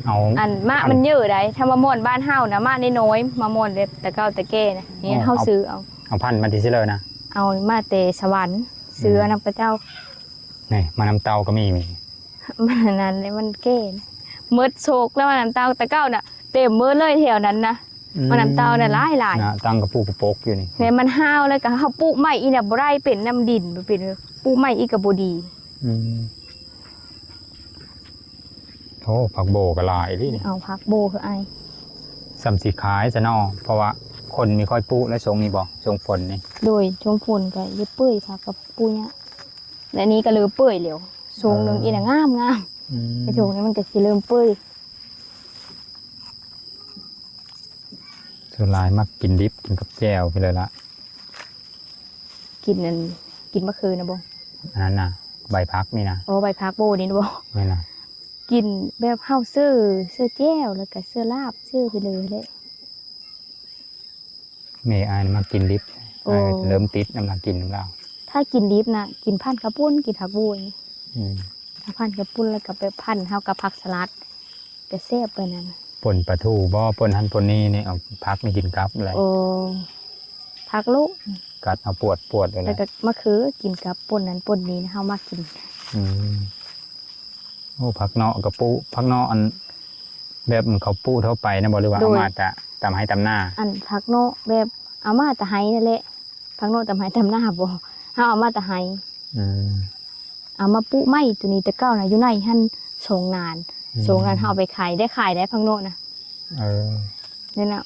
ເອົາ ອັນໝາກມັນເຍີະໃດ໋ ຖ້າມາມ່ອນບ້ານເຮົານະ ໝາກນ້ອຍໆ ມາມ່ອນແບບແຕ່ເກົ່າແຕ່ແກ່ນະ ນີ້ ອໍ ເຮົາຊື້ເອົາ ເອົາພັນມາແຕ່ໃສເລີນະ? ເອົາມາແຕ່ສະຫວັນ ຊື້ ອືມ ນຳເຂົາເຈົ້າ ນີ້ ໝາກນ້ຳເຕົ້າກໍມີ ມັນອັນນັ້ນແຫຼະ ມັນແກ່ນະ ໝົດໂຊກແລ້ວ ໝາກນ້ຳເຕົ້າ ແຕ່ເກົ່ານະ ເຕັມໝົດເລີຍແຖວນັ້ນນະ ອືມ ໝາກນ້ຳເຕົ້ານະຫຼາຍໆ ນະ ຕັ້ງກະປູກກະປົກຢູ່ນີ້ ແມ່ນ ມັນຫ້າວແລ້ວກະເຮົາປູກໃໝ່ອີກນະບໍ່ໄດ້ ເປັນນ້ຳດິນ ເປັນ ປູກໃໝ່ອີກກະບໍ່ດີ ອືມ ໂອ້ ຜັກໂບກະຫຼາຍເດ້ ເອົາຜັກໂບຄືອ້າຍ ສ່ຳຊິຂາຍຊະເນາະ ເພາະວ່າຄົນມີຄ່ອຍປູກແລ້ວ ຊ່ວງນີ້ບໍ່ ຊ່ວງຝົນນີ້ ໂດຍ ຊ່ວງຝົນກະເລີຍເປື່ອຍ ຜັກກະປູກຍາກ ແລະນີ້ກະເລີ່ມເປື່ອຍແລ້ວ ຊ່ວງໜຶ່ງ ເອີ ອີກນະງາມໆ ອືມ ແຕ່ຊ່ວງນີ້ມັນກະຊິເລີ່ມເປື່ອຍ ສ່ວນຫຼາຍມັກກິນດິບ ກິນກັບແຈ່ວໄປເລີຍລະ ກິນອັນ ກິນມະເຂືອນະບໍ່? ອັນນັ້ນນະ ໃບຜັກນີ້ນະ ໂອ້ ໃບຜັກໂບນີ້ນະບໍ່? ແມ່ນນະ ກິນແບບເຮົາເສີ ເສີແຈ່ວ ແລ້ວກະເສີລາບ ເສີໄປເລີຍແຫຼະ. ແມ່ອ້າຍມັກກິນດິບ ໂອ້ ອ້າຍເລີ່ມຕິດນຳລາວ ກິນນຳລາວ ຖ້າກິນດິບນະ ກິນພັນເຂົ້າປຸ້ນ ກິນຜັກໂບນີ້ ອືມ ຖ້າພັນເຂົ້າປຸ້ນແລ້ວກະໄປພັນເຮົາກັບຜັກສະຫຼັດ ກະແຊບປານນັ້ນ ປົນປາທູບໍ່ ປົນຫັ້ນປົນນີ້ນີ້ ເອົາຜັກນີ້ກິນກັບແຫຼະ ໂອ້ ຜັກໂລະ ກັດເອົາປວດໆ ແລ້ວກະມະເຂືອກິນກັບ ປົນນັ້ນປົນນີ້ ເຮົາມັກກິນ ອືມ ໂອ້ ຜັກເນາະກະປູກ ຜັກເນາະອັນແບບເຂົາປູກທົ່ວໄປນະບໍ່ ຫຼືວ່າເອົາມາແຕ່ຕາມໄຮ່ຕາມນາ? ອັນຜັກເນາະແບບເອົາມາແຕ່ໄຮ່ນັ້ນແຫຼະ ຜັກເນາະຕາມໄຮ່ຕາມນາບໍ່ ເຮົາເອົາມາແຕ່ໄຮ່ ອືມ ເອົາມາປູກໃໝ່ ໂຕນີ້ແຕ່ເກົ່ານະ ຢູ່ໃນຫັ້ນ ສອງນານ ອືມ ສອງນານເຮົາເອົາໄປຂາຍ ໄດ້ຂາຍໄດ໋ຜັກເນາະນະ ເອີ ນັ້ນນະ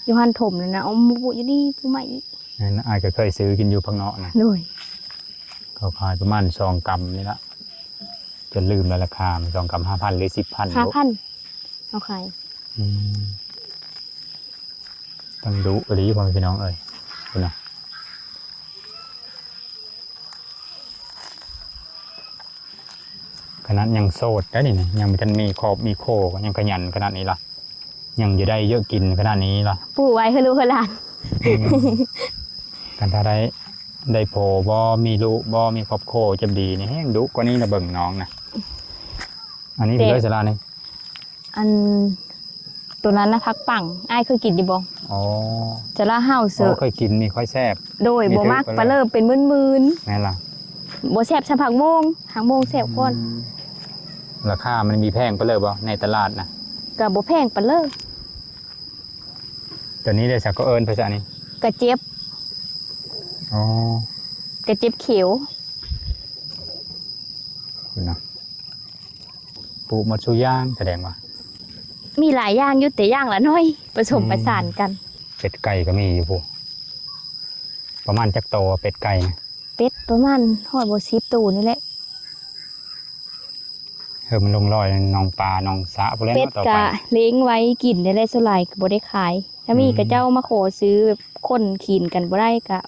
ຢູ່ຫັ້ນຖົມນັ້ນນະ ເອົາມາປູກຢູ່ນີ້ ປູກໃໝ່ອີກ ນັ້ນອ້າຍກະເຄີຍຊື້ກິນຢູ່ຜັກເນາະນະ ໂດຍ ເຂົາຂາຍປະມານສອງກຳນີ້ລະ ຈົນລືມລະລາຄາ ສອງກຳຫ້າພັນ ຫຼື ສິບພັນ ຫ້າພັນ ເຮົາຂາຍ ອືມ ຕັ້ງດຸອີ່ຫຼີພໍ່ແມ່ພີ່ນ້ອງເອີຍ ພຸ້ນນະ ຂະໜາດຍັງໂສດໄດ໋ນີ້ນະ ຍັງບໍ່ທັນມີຄອບມີຄົວ ຍັງຂະຫຍັນຂະໜາດນີ້ລະ ຍັງຈະໄດ້ເຍາະກິນຂະໜາດນີ້ລະ ປູກໄວ້ໃຫ້ລູກໃຫ້ຫຼານ. ອືມ ຄັນຖ້າໄດ້ ໄດ້ຜົວບໍ່ ມີລູກບໍ່ ມີຄອບຄົວຈະດີນີ້ ແຮງດຸກວ່ານີ້ລະ ເບິ່ງນ້ອງນະ. ອັນນີ້ເລີຍສາລານີ້ ອັນ ໂຕນັ້ນນະ ຜັກປັງ ອ້າຍເຄີຍກິນຢູ່ບໍ່? ອໍ ສາລາເຮົາເສີ ອໍ ເຄີຍກິນນີ້ ຄ່ອຍແຊບ. ໂດຍ ບໍ່ມັກປາເລີ ເປັນໝື່ນໆ. ແມ່ນລະ ບໍ່ແຊບສ່ຳຜັກໂມງ ຜັກໂມງແຊບກ່ອນ. ອືມ ລາຄາມັນມີແພງປານເລີບໍ່ໃນຕະຫຼາດນະ? ກະບໍ່ແພງປານເລີ. ຕົວນີ້ເດ້ ສາວກໍເອີ້ນພາສານີ້ ກະເຈັບ. ອໍ ກະເຈັບຂຽວ. ພຸ້ນນະ ປູກໝົດສູ່ຢ່າງ ສະແດງວ່າ ມີຫຼາຍຢ່າງຢູ່ ແຕ່ຢ່າງລະໜ້ອຍ ປະສົມປະສານກັນ. ອືມ ເປັດໄກ່ກໍມີຢູ່ພຸ້ນ ປະມານຈັກໂຕເປັດໄກ່ນະ? ເປັດປະມານຮ້ອຍບໍ່ສິບໂຕນີ້ແຫຼະ. ເອີ ມັນລົງລອຍໜອງປາໜອງສະພຸ້ນແຫຼະ. ເປັດກະລ້ຽງໄວ້ກິນນີ້ແຫຼະ ສ່ວນຫຼາຍກະບໍ່ໄດ້ຂາຍ. ຖ້າມີ ອືມ ເຂົາເຈົ້າມາຂໍຊື້ ແບບຄົນຂີນກັນບໍ່ໄດ້ກະ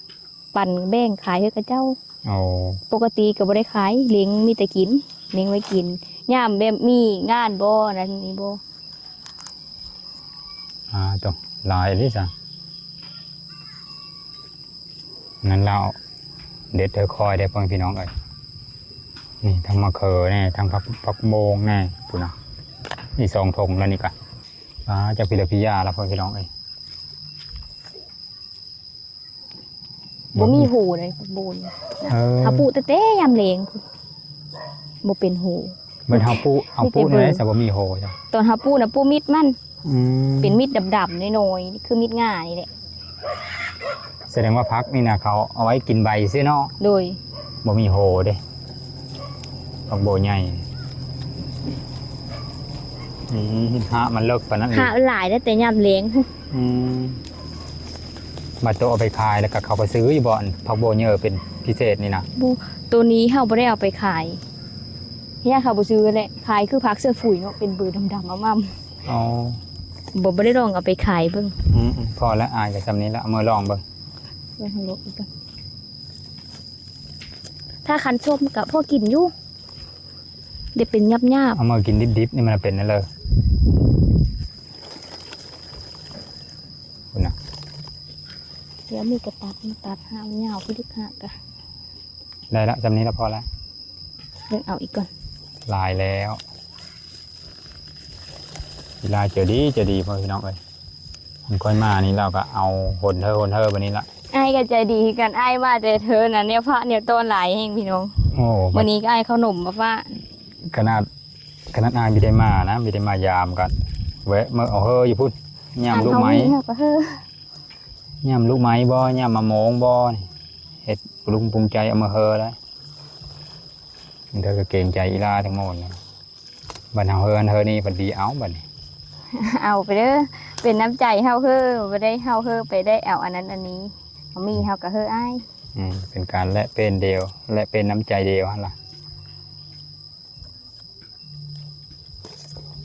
ປັນແບ່ງຂາຍໃຫ້ເຂົາເຈົ້າ. ອໍ ປົກກະຕິກະບໍ່ໄດ້ຂາຍ ລ້ຽງມີແຕ່ກິນ ລ້ຽງໄວ້ກິນ ຍາມແບບມີງານບໍ່ ນັ້ນນີ້ບໍ່. ອ່າ ໂຕ ຫຼາຍເດ້ຊະ. ນັ້ນລາວເດັດໃຫ້ຂ້ອຍໄດ້ ພໍ່ແມ່ພີ່ນ້ອງເອີຍ. ນີ້ທັງໝາກເຂືອແດ່ ທັງຜັກ ຜັກໂບງແດ່ ພຸ້ນນະ. ນີ້ສອງຖົງແລ້ວນີ້ກະ ອ່າ ຈັກພີລະພີຢາລະ ພໍ່ແມ່ພີ່ນ້ອງເອີຍ. ບໍ່ມີໂຫເດ້ ບໍ່ມີໂຫ. ເອີ ເຮົາປູກແຕ່ ແຕ່ຍາມແລ້ງ ບໍ່ເປັນໂຫ. ບັດເຮົາປູກ ເຮົາປູກແນວໃດ ມີແຕ່ເບິ່ງ ຊະບໍ່ມີໂຫ? ຕອນເຮົາປູກນະ ປູກມິດມັນ. ອືມ ເປັນມິດດຳໆ ນ້ອຍໆ ຄືມິດງ່ານີ້ແຫຼະ. ສະແດງວ່າຜັກນີ້ນະ ເຂົາເອົາໄວ້ກິນໃບຊື່ເນາະ. ໂດຍ ບໍ່ມີໂຫເດ້ ຜັກໂບໃຫຍ່. ອືມ ຮາກມັນເລິກປານນັ້ນ. ຮາກຫຼາຍໄດ້ແຕ່ຍາມແລ້ງ. ອືມ ບາດໂຕເອົາໄປຂາຍແລ້ວກະເຂົາກະຊື້ຢູ່ບໍ່ ອັນຜັກໂບເຍີເປັນພິເສດນີ້ນະ? ບໍ່ ໂຕນີ້ເຮົາບໍ່ໄດ້ເອົາໄປຂາຍ ເຮົາເຂົາບໍ່ຊື້ແຫຼະ. ຂາຍຄືຜັກເສືອຝຸຍເນາະ ເປັນເບີດຳໆ ອຳໆ. ອໍ ບໍ່ ບໍ່ໄດ້ລອງເອົາໄປຂາຍເບິ່ງ. ອືມໆ ພໍແລ້ວ ອາຍກະຊ່ຳນີ້ລະ ເອົາມາລອງເບິ່ງ. ເບິ່ງເອົາໂລດອີກກ່ອນ ຖ້າຄັນສົ້ມກະພໍກິນຢູ່ ໄດ້ເປັນຫຍາບໆ. ເອົາມາກິນດິບໆ ນີ້ມັນເປັນແນວໃດ? ພຸ້ນນະ ດຽວມີກະຕັດ ມາຕັດຫາຍາວ ພິລຶກຫາກະ ໄດ້ລະ ຊ່ຳນີ້ລະ ພໍລະ. ເບິ່ງເອົາອີກກ່ອນ ຫຼາຍແລ້ວ. ອີຫຼາໃຈດີ ໃຈດີ ພໍ່ແມ່ພີ່ນ້ອງເອີຍ. ມັນຄ່ອຍມານີ້ ລາວກະເອົາຫົນເຮີ ຫົນເຮີບາດນີ້ລະ. ອ້າຍກະໃຈດີຄືກັນ ອ້າຍມາແຕ່ເທີນະ ແນວພະແນວຕ້ອນຫຼາຍແຮງພີ່ນ້ອງ. ໂອ້ ມື້ນີ້ກະອ້າຍເອົາເຂົ້າໜົມມາຝາກ. ຂະໜາດ ຂະໜາດອ້າຍບໍ່ໄດ້ມານະ ບໍ່ໄດ້ມາຢາມກະແວະມາເອົາເຮີຢູ່ພຸ້ນ. ຍາມລູກໄມ້ ເຮົາກະເຮີ ຍາມລູກໄມ້ບໍ່ ຍາມມະມ່ວງບໍ່ ເຮັດປຸງປຸງໃຈເອົາມາເຮີໄດ້. ເດີກະເກງໃຈອີຫຼາທັງໝົດນະ. ບັດເຮົາເຮີອັນເຮີນີ້ ບັດດີເອົາບັດນີ້. ເອົາໄປເດີ ເປັນນ້ຳໃຈເຮົາເຮີ ບໍ່ໄດ້ເຮົາເຮີໄປໄດ້ເອົາອັນນັ້ນອັນນີ້. ເຮົາມີເຮົາກະເຮີອ້າຍ. ອືມ ເປັນການແລກປ່ຽນດຽວ ແລກປ່ຽນນ້ຳໃຈດຽວຫັ້ນລະ.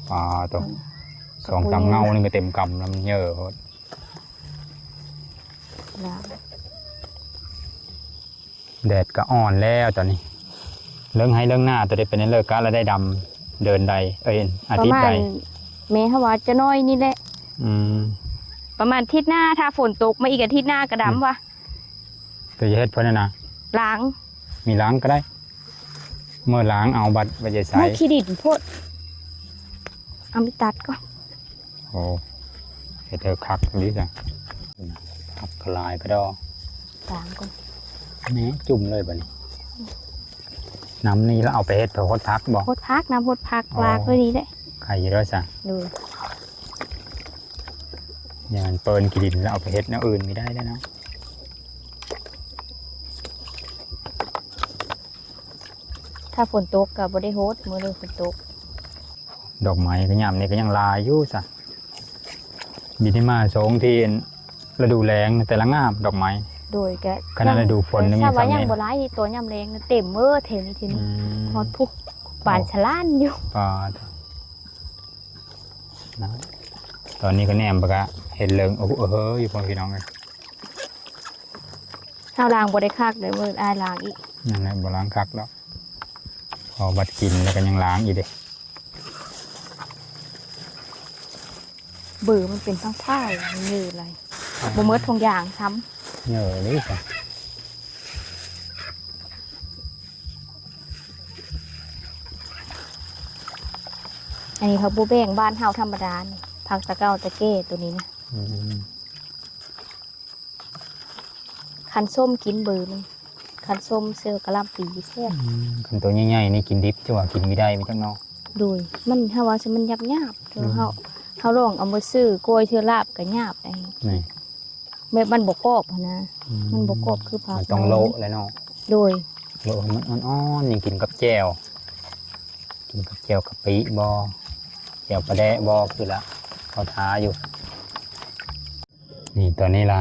ປາໂຕ ອືມ ສອງສາມເງົານີ້ກະເຕັມກຳລະ ມັນເຍີໂພດ. ລາວ ແດດກະອ່ອນແລ້ວຕອນນີ້. ເລິງໄຮ່ເລິງນາໂຕໃດເປັນແນວໃດ ກະລະໄດ້ດຳເດືອນໃດ ເອີຍ ອາທິດໃດ? ປະມານ ແມ່ເຮົາວ່າຈະໜ້ອຍນີ້ແຫຼະ. ອືມ ປະມານທິດໜ້າ ຖ້າຝົນຕົກມາອີກອາທິດໜ້າກະດຳ ອືມ ວ່າ. ແຕ່ຢ່າເຮັດເພິ່ນຫັ້ນນະ ລ້າງ ມີລ້າງກະໄດ້. ເມື່ອລ້າງເອົາບັດໄວ້ໃສ? ມັນຂີ້ດິນໂພດ ເອົາໄປຕັດກ່ອນ. ໂອ້ ເຮັດໃຫ້ຄັກດີຈ້ະ ຜັກກະຫຼາຍກະດອກ. ລ້າງກ່ອນ ນີ້ຈຸ່ມເລີຍບາດນີ້. ນ້ຳນີ້ລະເອົາໄປເຮັດເພື່ອຫົດຜັກບໍ່? ຫົດຜັກ ນ້ຳຫົດຜັກ. ອໍ ລາກໄວ້ນີ້ແຫຼະ ໄຄຢູ່ແລ້ວຊະ. ໂດຍ ຢ່າງນັ້ນເປີນຂີ້ດິນລະເອົາໄປເຮັດແນວອື່ນບໍ່ໄດ້ແລ້ວເນາະ. ຖ້າຝົນຕົກກະບໍ່ໄດ້ຫົດ ມື້ນີ້ຝົນຕົກ. ດອກໄມ້ກະຍາມນີ້ກະຍັງຫຼາຍຢູ່ຊະ ມີແຕ່ມາຊ່ວງທີ່ລະດູແລ້ງແຕ່ລະງາມດອກໄມ້. ໂດຍ ກະຂະໜາດລະດູຝົນຍັງມີ ຊ່ຳນີ້ ຍັງບໍ່ຫຼາຍ ໂຕຍາມແລ້ງເຕັມເມີດແຖວນີ້ ແຖວນີ້. ອືມ ຮອດພຸ້ນ ບານສະຫຼານຢູ່. ປາດ ນະ ຕອນນີ້ກະແນມໄປກະເຫັນເລິງ ໂອ້ ເຮີຢູ່ ພໍ່ແມ່ພີ່ນ້ອງເອີຍ. ເຮົາລ້າງບໍ່ໄດ້ຄັກເດີ ມື້ອື່ນອ້າຍລ້າງອີກ. ນັ້ນແຫຼະ ບໍ່ລ້າງຄັກດອກ ເພາະບັດກິນແລ້ວກະຍັງລ້າງອີກເດ້. ເບີມັນເປັນພັງພາຍ ມັນເຍີຫຼາຍ ອ່າ ບໍ່ໝົດທົ່ງຢ່າງຊ້ຳ ເຍີເລີຍຊະ. ອັນນີ້ເຂົາບໍ່ແບ່ງ ບ້ານເຮົາທຳມະດານີ້ ຜັກຕະເກົ່າຕະແກ່ໂຕນີ້ນະ ອືມ. ຄັນສົ້ມກິນເບີມັນ ຄັນສົ້ມໃສ່ກະຫຼ່ຳປີແຊບ ອືມ. ຄັນໂຕໃຫຍ່ໆນີ້ກິນດິບ ຈະວ່າກິນບໍ່ໄດ້ ມີຈັກເນາະ ໂດຍ ມັນ ເຮົາວ່າຊິມັນຫຍາບໆ ອືມ ເຮົາ ເຮົາລອງເອົາມາຊື້ກ້ອຍ ເທື່ອລາບກະຫຍາບໄດ໋ ນີ້ ແບບມັນບໍ່ກອບຫັ້ນນະ ອືມ ມັນບໍ່ກອບຄືຜັກ ມັນຕ້ອງໂລະແຫຼະເນາະ ໂດຍ ໂລະໃຫ້ມັນອ່ອນໆ ນີ້ກິນກັບແຈ່ວ ກິນກັບແຈ່ວກະປິບໍ ແຈ່ວປາແດະບໍ ຄືລະເຂົ້າທ່າຢູ່. ນີ້ຕອນນີ້ລະ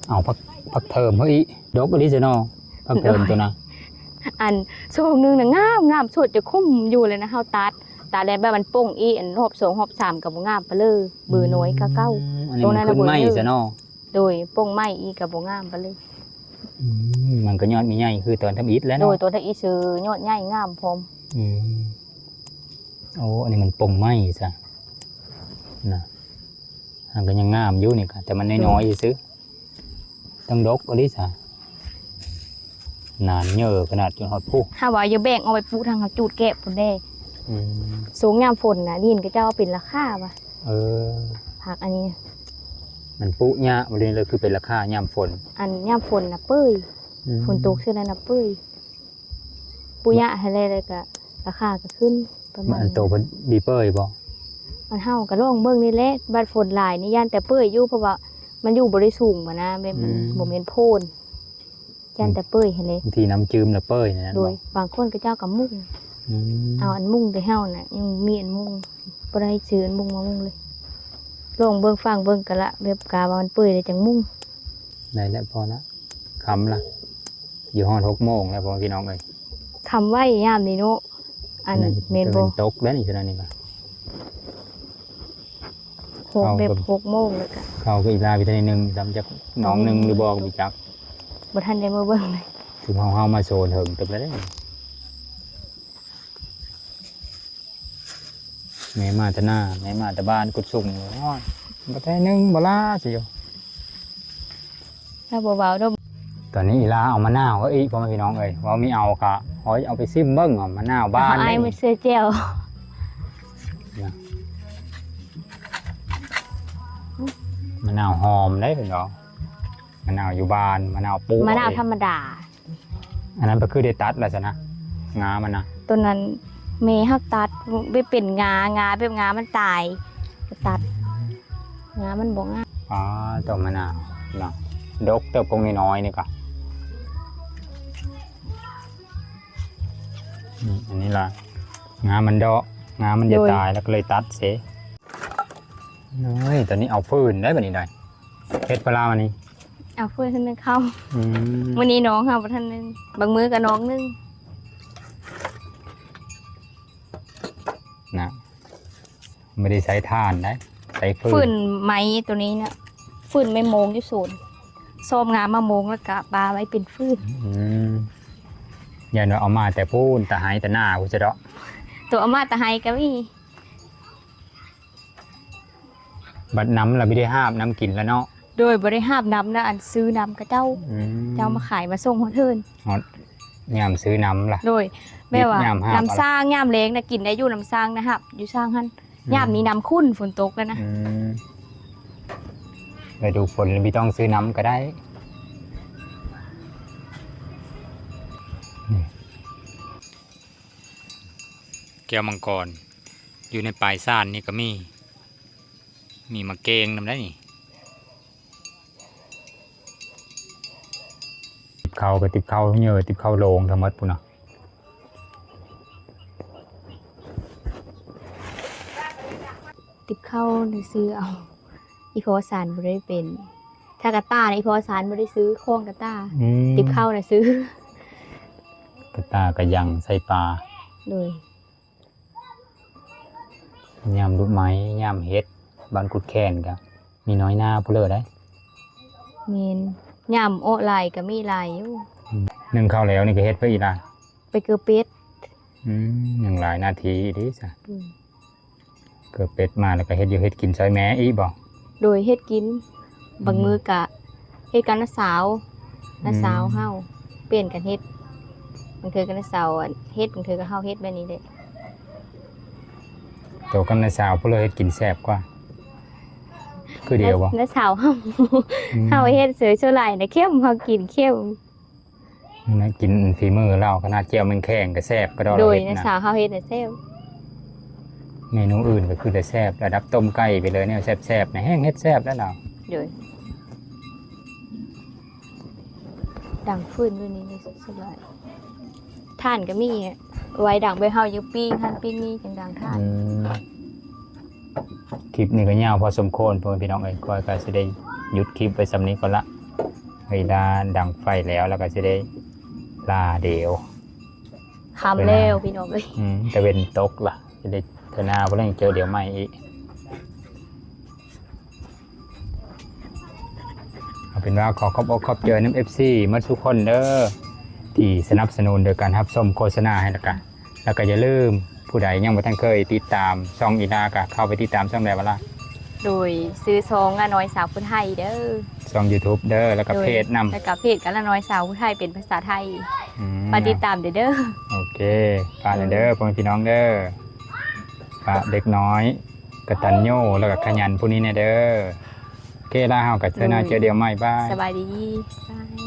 ເອົາຜັກ ຜັກເທີມເຮົາອີກ ດົກອີ່ຫຼີຊະເນາະ ຜັກເທີມໂຕນະ ອັນຊ່ວງໜຶ່ງນະງາມໆ ສົດຈະຂົມຢູ່ເລີຍນະ ເຮົາຕັດ ຕັດແລ້ວແບບມັນປົ່ງອີກ ອັນຮອບສອງຮອບສາມກະບໍ່ງາມປານເລີຍ ເບີນ້ອຍກະເກົ່າ ອືມ ອັນນີ້ມັນຂຶ້ນໃໝ່ຊະເນາະ ໂດຍ ປົ່ງໃໝ່ອີກກະບໍ່ງາມປານເລີຍ ອືມ ມັນກະຍອດມີໃຫຍ່ຄືຕອນທຳອິດແຫຼະເນາະ ໂດຍ ຕອນທຳອິດຊື່ຍອດໃຫຍ່ງາມພ້ອມ ອືມ. ໂອ້ ອັນນີ້ມັນປົ່ງໃໝ່ຊະນະ ມັນກະຍັງງາມຢູ່ນີ້ກະ ແຕ່ມັນນ້ອຍໆ ຊື່ໆ ຕ້ອງດົກອີ່ຫຼີຊະ ໜານເຍີຂະໜາດ ຈົນຮອດພຸ້ນ ຫາວ່າຢ່າແບ່ງເອົາໄປປູກທາງເຮົາຈູດແກບພຸ້ນເດ້ ອືມ ຊ່ວງຍາມຝົນນະ ດິນເຂົາເຈົ້າເປັນລາຄາວ່າ ເອີ ຜັກອັນນີ້ ມັນປູກຍາກ ມັນເລີຍຄືເປັນລາຄາຍາມຝົນ ອັນຍາມຝົນນະເປີຍ ອືມ ຝົນຕົກຊີ້ນະເປີຍ ປຸຍະຫັ້ນແຫຼະ ແລ້ວກະລາຄາກະຂຶ້ນປະມານ ອັນໂຕເພິ່ນມີເປີຍບໍ່? ອັນເຮົາກະລອງເບິ່ງນີ້ແຫຼະ ບາດຝົນຫຼາຍນີ້ຢ້ານແຕ່ເປີຍຢູ່ ເພາະວ່າມັນຢູ່ບໍ່ໄດ້ສູງຫັ້ນນະ ແບບມັນ ອືມ ບໍ່ແມ່ນໂພນ ຢ້ານແຕ່ເປີຍຫັ້ນແຫຼະ ບາງທີນ້ຳຈືມລະເປີຍນັ້ນ ໂດຍ ບາງຄົນເຂົາເຈົ້າກະມຸງ ອືມ ເອົາອັນມຸງແຕ່ເຮົານະ ຍັງມີອັນມຸງ ບໍ່ໄດ້ຊື້ອັນມຸງມາມຸງເລີຍ ລອງເບິ່ງຟັງເບິ່ງກະລະ ແບບກະວ່າມັນເປີຍແລ້ວຈັ່ງມຸງ ໄດ້ແລ້ວ ພໍລະ ຄ່ຳລະ ຢູ່ຮອດຫົກໂມງແລ້ວພໍ່ແມ່ພີ່ນ້ອງເອີຍ ຄ່ຳໄວຍາມນີ້ເນາະ ອັນ ແມ່ນບໍ່ ຕະເວັນຕົກແລ້ວນີ້ ຂະໜາດນີ້ກະ ຫົກ ແບບຫົກໂມງແລ້ວກະ ເຂົ້າກະອີ່ຫຼາວິຕາມິນໜຶ່ງ ຈຳຈັກໜອງໜຶ່ງຫຼືບໍ່ກະບໍ່ຈັກ ບໍ່ທັນໄດ້ມາເບິ່ງເລີຍ ຄືເຮົາ ເຮົາມາໂຊນເຖິງເຕີບແລ້ວເດ້ ແມ່ມາແຕ່ນາ ແມ່ມາແຕ່ບ້ານກຸດສຸງ ໂອ້ຍ ບໍ່ໄດ້ໜຶ່ງບໍ່ລາຊິຢູ່ ລາວບໍ່ເວົ້າດອກ ຕອນນີ້ອີ່ຫຼ້າເອົາມະນາວເອົາອີກ ພໍ່ແມ່ພີ່ນ້ອງເອີຍ ເວົ້າມີເອົາກະ ເອົາ ເອົາໄປຊິມເບິ່ງ ເອົາມະນາວບ້ານ ເອົາອ້າຍມາເຊື້ອແຈ່ວ ນະ ມະນາວຫອມເດ້ເພິ່ນເວົ້າ ມະນາວຢູ່ບ້ານ ມະນາວປູກ ມະນາວທຳມະດາ ອັນນັ້ນກະຄືໄດ້ຕັດແລ້ວຊັ້ນນະ ງາມັນນະ ໂຕນັ້ນແມ່ເຮົາຕັດ ໄປເປັນງາ ງາແບບງາມັນຕາຍ ກະຕັດ ງາມັນບໍ່ງາມ ອໍ ຕົ້ນມະນາວເນາະ ດົກເຕີບ ກົກນ້ອຍໆ ນີ້ກະ ອືມ ອັນນີ້ລະ ງາມັນເດາະ ງາມັນຈະຕາຍ ລະກະເລີຍຕັດເສ ໂອ້ຍ ຕອນນີ້ເອົາຟືນໄດ໋ ບາດນີ້ໄດ໋ ເຮັດປະລາວອັນນີ້ ເອົາຟືນໜຶ່ງເຂົ້າ ອືມ ມື້ນີ້ນ້ອງເຮົາບໍ່ທັນໜຶ່ງ ບາງມື້ກະນ້ອງໜຶ່ງ ນະ ບໍ່ໄດ້ໃຊ້ຖ່ານໄດ໋ ໃຊ້ຟືນ ຟືນໄມ້ໂຕນີ້ນະ ຟືນໄມ້ໂມງຢູ່ສວນ ຊອມງາມາໂມງ ລະກະປາໄວ້ເປັນຟືນ ອືມ ຢ້ານວ່າເອົາມາແຕ່ພຸ້ນ ຕາໄຮ່ຕານາພຸ້ນຊະເດາະ ໂຕເອົາມາຕາໄຮ່ກະມີ ບັດນຳລະບໍ່ໄດ້ຫາບນຳກິນລະເນາະ ໂດຍ ບໍ່ໄດ້ຫາບນຳນະ ອັນຊື້ນຳເຂົາເຈົ້າ ອືມ ເຈົ້າມາຂາຍມາສົ່ງຮອດເຮືອນ ຮອດຍາມຊື້ນຳລະ ໂດຍ ແບບວ່າຍາມຫາບ ນຳຊ່າງ ຍາມແລງນະກິນໄດ້ຢູ່ ນຳຊ່າງນະ ຫາບຢູ່ຊ່າງຫັ້ນ ອືມ ຍາມນີ້ນ້ຳຂຸ້ນ ຝົນຕົກແລ້ວນະ ອືມ ລະດູຝົນລະບໍ່ຕ້ອງຊື້ນຳກະໄດ້ ນີ້ ແກ້ວມັງກອນ ຢູ່ໃນປາຍຊານນີ້ກະມີ ມີໝາກເກງນຳໄດ໋ນີ້ ຕິບເຂົ້າກະຕິບເຂົ້າເຍີ ຕິບເຂົ້າໂລງທັງໝົດພຸ້ນນະ ຕິບເຂົ້ານີ້ຊື້ເອົາ ອີ່ພໍ່ສານບໍ່ໄດ້ເປັນ ຖ້າກະຕ່ານະ ອີ່ພໍ່ສານບໍ່ໄດ້ຊື້ ຂອງກະຕ່າ ອືມ ຕິບເຂົ້ານະຊື້ ກະຕ່າກະຍັງໃສ່ປາ ໂດຍ ຍາມລູກໄມ້ ຍາມເຫັດ ບ້ານກຸດແຂນກະມີນ້ອຍໜ້າຜູ້ເລີໄດ໋ ແມ່ນ ຍາມເອາະຫຼາຍກະມີຫຼາຍຢູ່ ອືມ ໜຶ້ງເຂົ້າແລ້ວນີ້ກະເຮັດໄປອີກລະ ໄປເກີເປັດ ອືມ ຍັງຫຼາຍໜ້າທີ່ອີກເດ້ຊະ ອືມ ເກີດເປັດມາແລ້ວກໍເຮັດຢູ່ເຮັດກິນຊ່ອຍແມ່ອີກບໍ່? ໂດຍ ເຮັດກິນ ອືມ ບາງມື້ກະເຮັດກັບນ້າສາວ ອືມ ນ້າສາວເຮົາປ່ຽນກັນເຮັດ ບາງເທື່ອກໍນ້າສາວເຮັດ ບາງເທື່ອກໍເຮົາເຮັດ ແບບນີ້ເດ້. ໂຕກັບນ້າສາວຜູ້ໃດເຮັດກິນແຊບກວ່າ? ຄືດຽວບໍ່? ນ້າ ນ້າສາວເຮົາ ອືມ ເຮົາເຮັດ ສ່ວນຫຼາຍນະເຂັ້ມ ເຮົາກິນເຂັ້ມ. ນະ ກິນຝີມືລາວ ຂະໜາດແຈ່ວແມງແຄງກໍແຊບ ກະດອກ ໂດຍ ເຮັດນະ ນ້າສາວເຮົາເຮັດນະແຊບ. ເມນູອື່ນກໍຄືແຕ່ແຊບ ລະດັບຕົ້ມໄກ່ໄປເລີຍ ແນວແຊບໆນະ ແຮງເຮັດແຊບແລ້ວລາວ. ໂດຍ ດັງຟືນຢູ່ນີ້ ສະບາຍ ຖ່ານກໍມີ ໄວ້ດັງແບບເຮົາຢູ່ປີ້ງຫັ້ນປີ້ງນີ້ ຈັ່ງດັງຖ່ານ. ອືມ ຄລິບນີ້ກໍຍາວພໍສົມຄວນ ພໍ່ແມ່ພີ່ນ້ອງເອີຍ ຂ້ອຍກໍຊິໄດ້ຢຸດຄລິບໄວ້ສ່ຳນີ້ກ່ອນລະ ເວລາດັງໄຟແລ້ວ ແລ້ວກໍຊິໄດ້ລາດຽວ. ຄ່ຳແລ້ວພີ່ນ້ອງເອີຍ ອືມ ຕາເວັນຕົກລະ ຊິໄດ້ເທື່ອໜ້າພຸ້ນແຫຼະ ເຈີດຽວໃໝ່ອີກ. ເອົາເປັນວ່າຂໍຂອບອົກຂອບໃຈນຳ ເອັຟຊີ ໝົດທຸກຄົນເດີ ທີ່ສະໜັບສະໜູນໂດຍການຮັບຊົມໂຄສະນາໃຫ້ ແລ້ວກະ ແລ້ວກະຢ່າລືມ ຜູ້ໃດຍັງບໍ່ທັນເຄີຍຕິດຕາມຊ່ອງອີລາ ກະເຂົ້າໄປຕິດຕາມຊ່ອງໃດວະລະ? ໂດຍ ຊື່ຊ່ອງລານ້ອຍສາວຜູ້ໄທເດີ ຊ່ອງ YouTube ເດີ ແລ້ວກະ ໂດຍ ເພຈນຳ ແລ້ວກະເພຈກະລານ້ອຍສາວຜູ້ໄທເປັນພາສາໄທ ອືມ ຝາກຕິດຕາມເດີ. ໂອເຄ ຝາກແດ່ເດີ ໂດຍ ພໍ່ແມ່ພີ່ນ້ອງເດີ ຝາກເດັກນ້ອຍກະຕັນຍູ ແລ້ວກະຂະຫຍັນຜູ້ນີ້ແດ່ເດີ. ໂອເຄ ລາເຮົາກະເທື່ອໜ້າ ໂດຍ ເຈີດຽວໃໝ່ ບາຍ ສະບາຍດີ ບາຍ.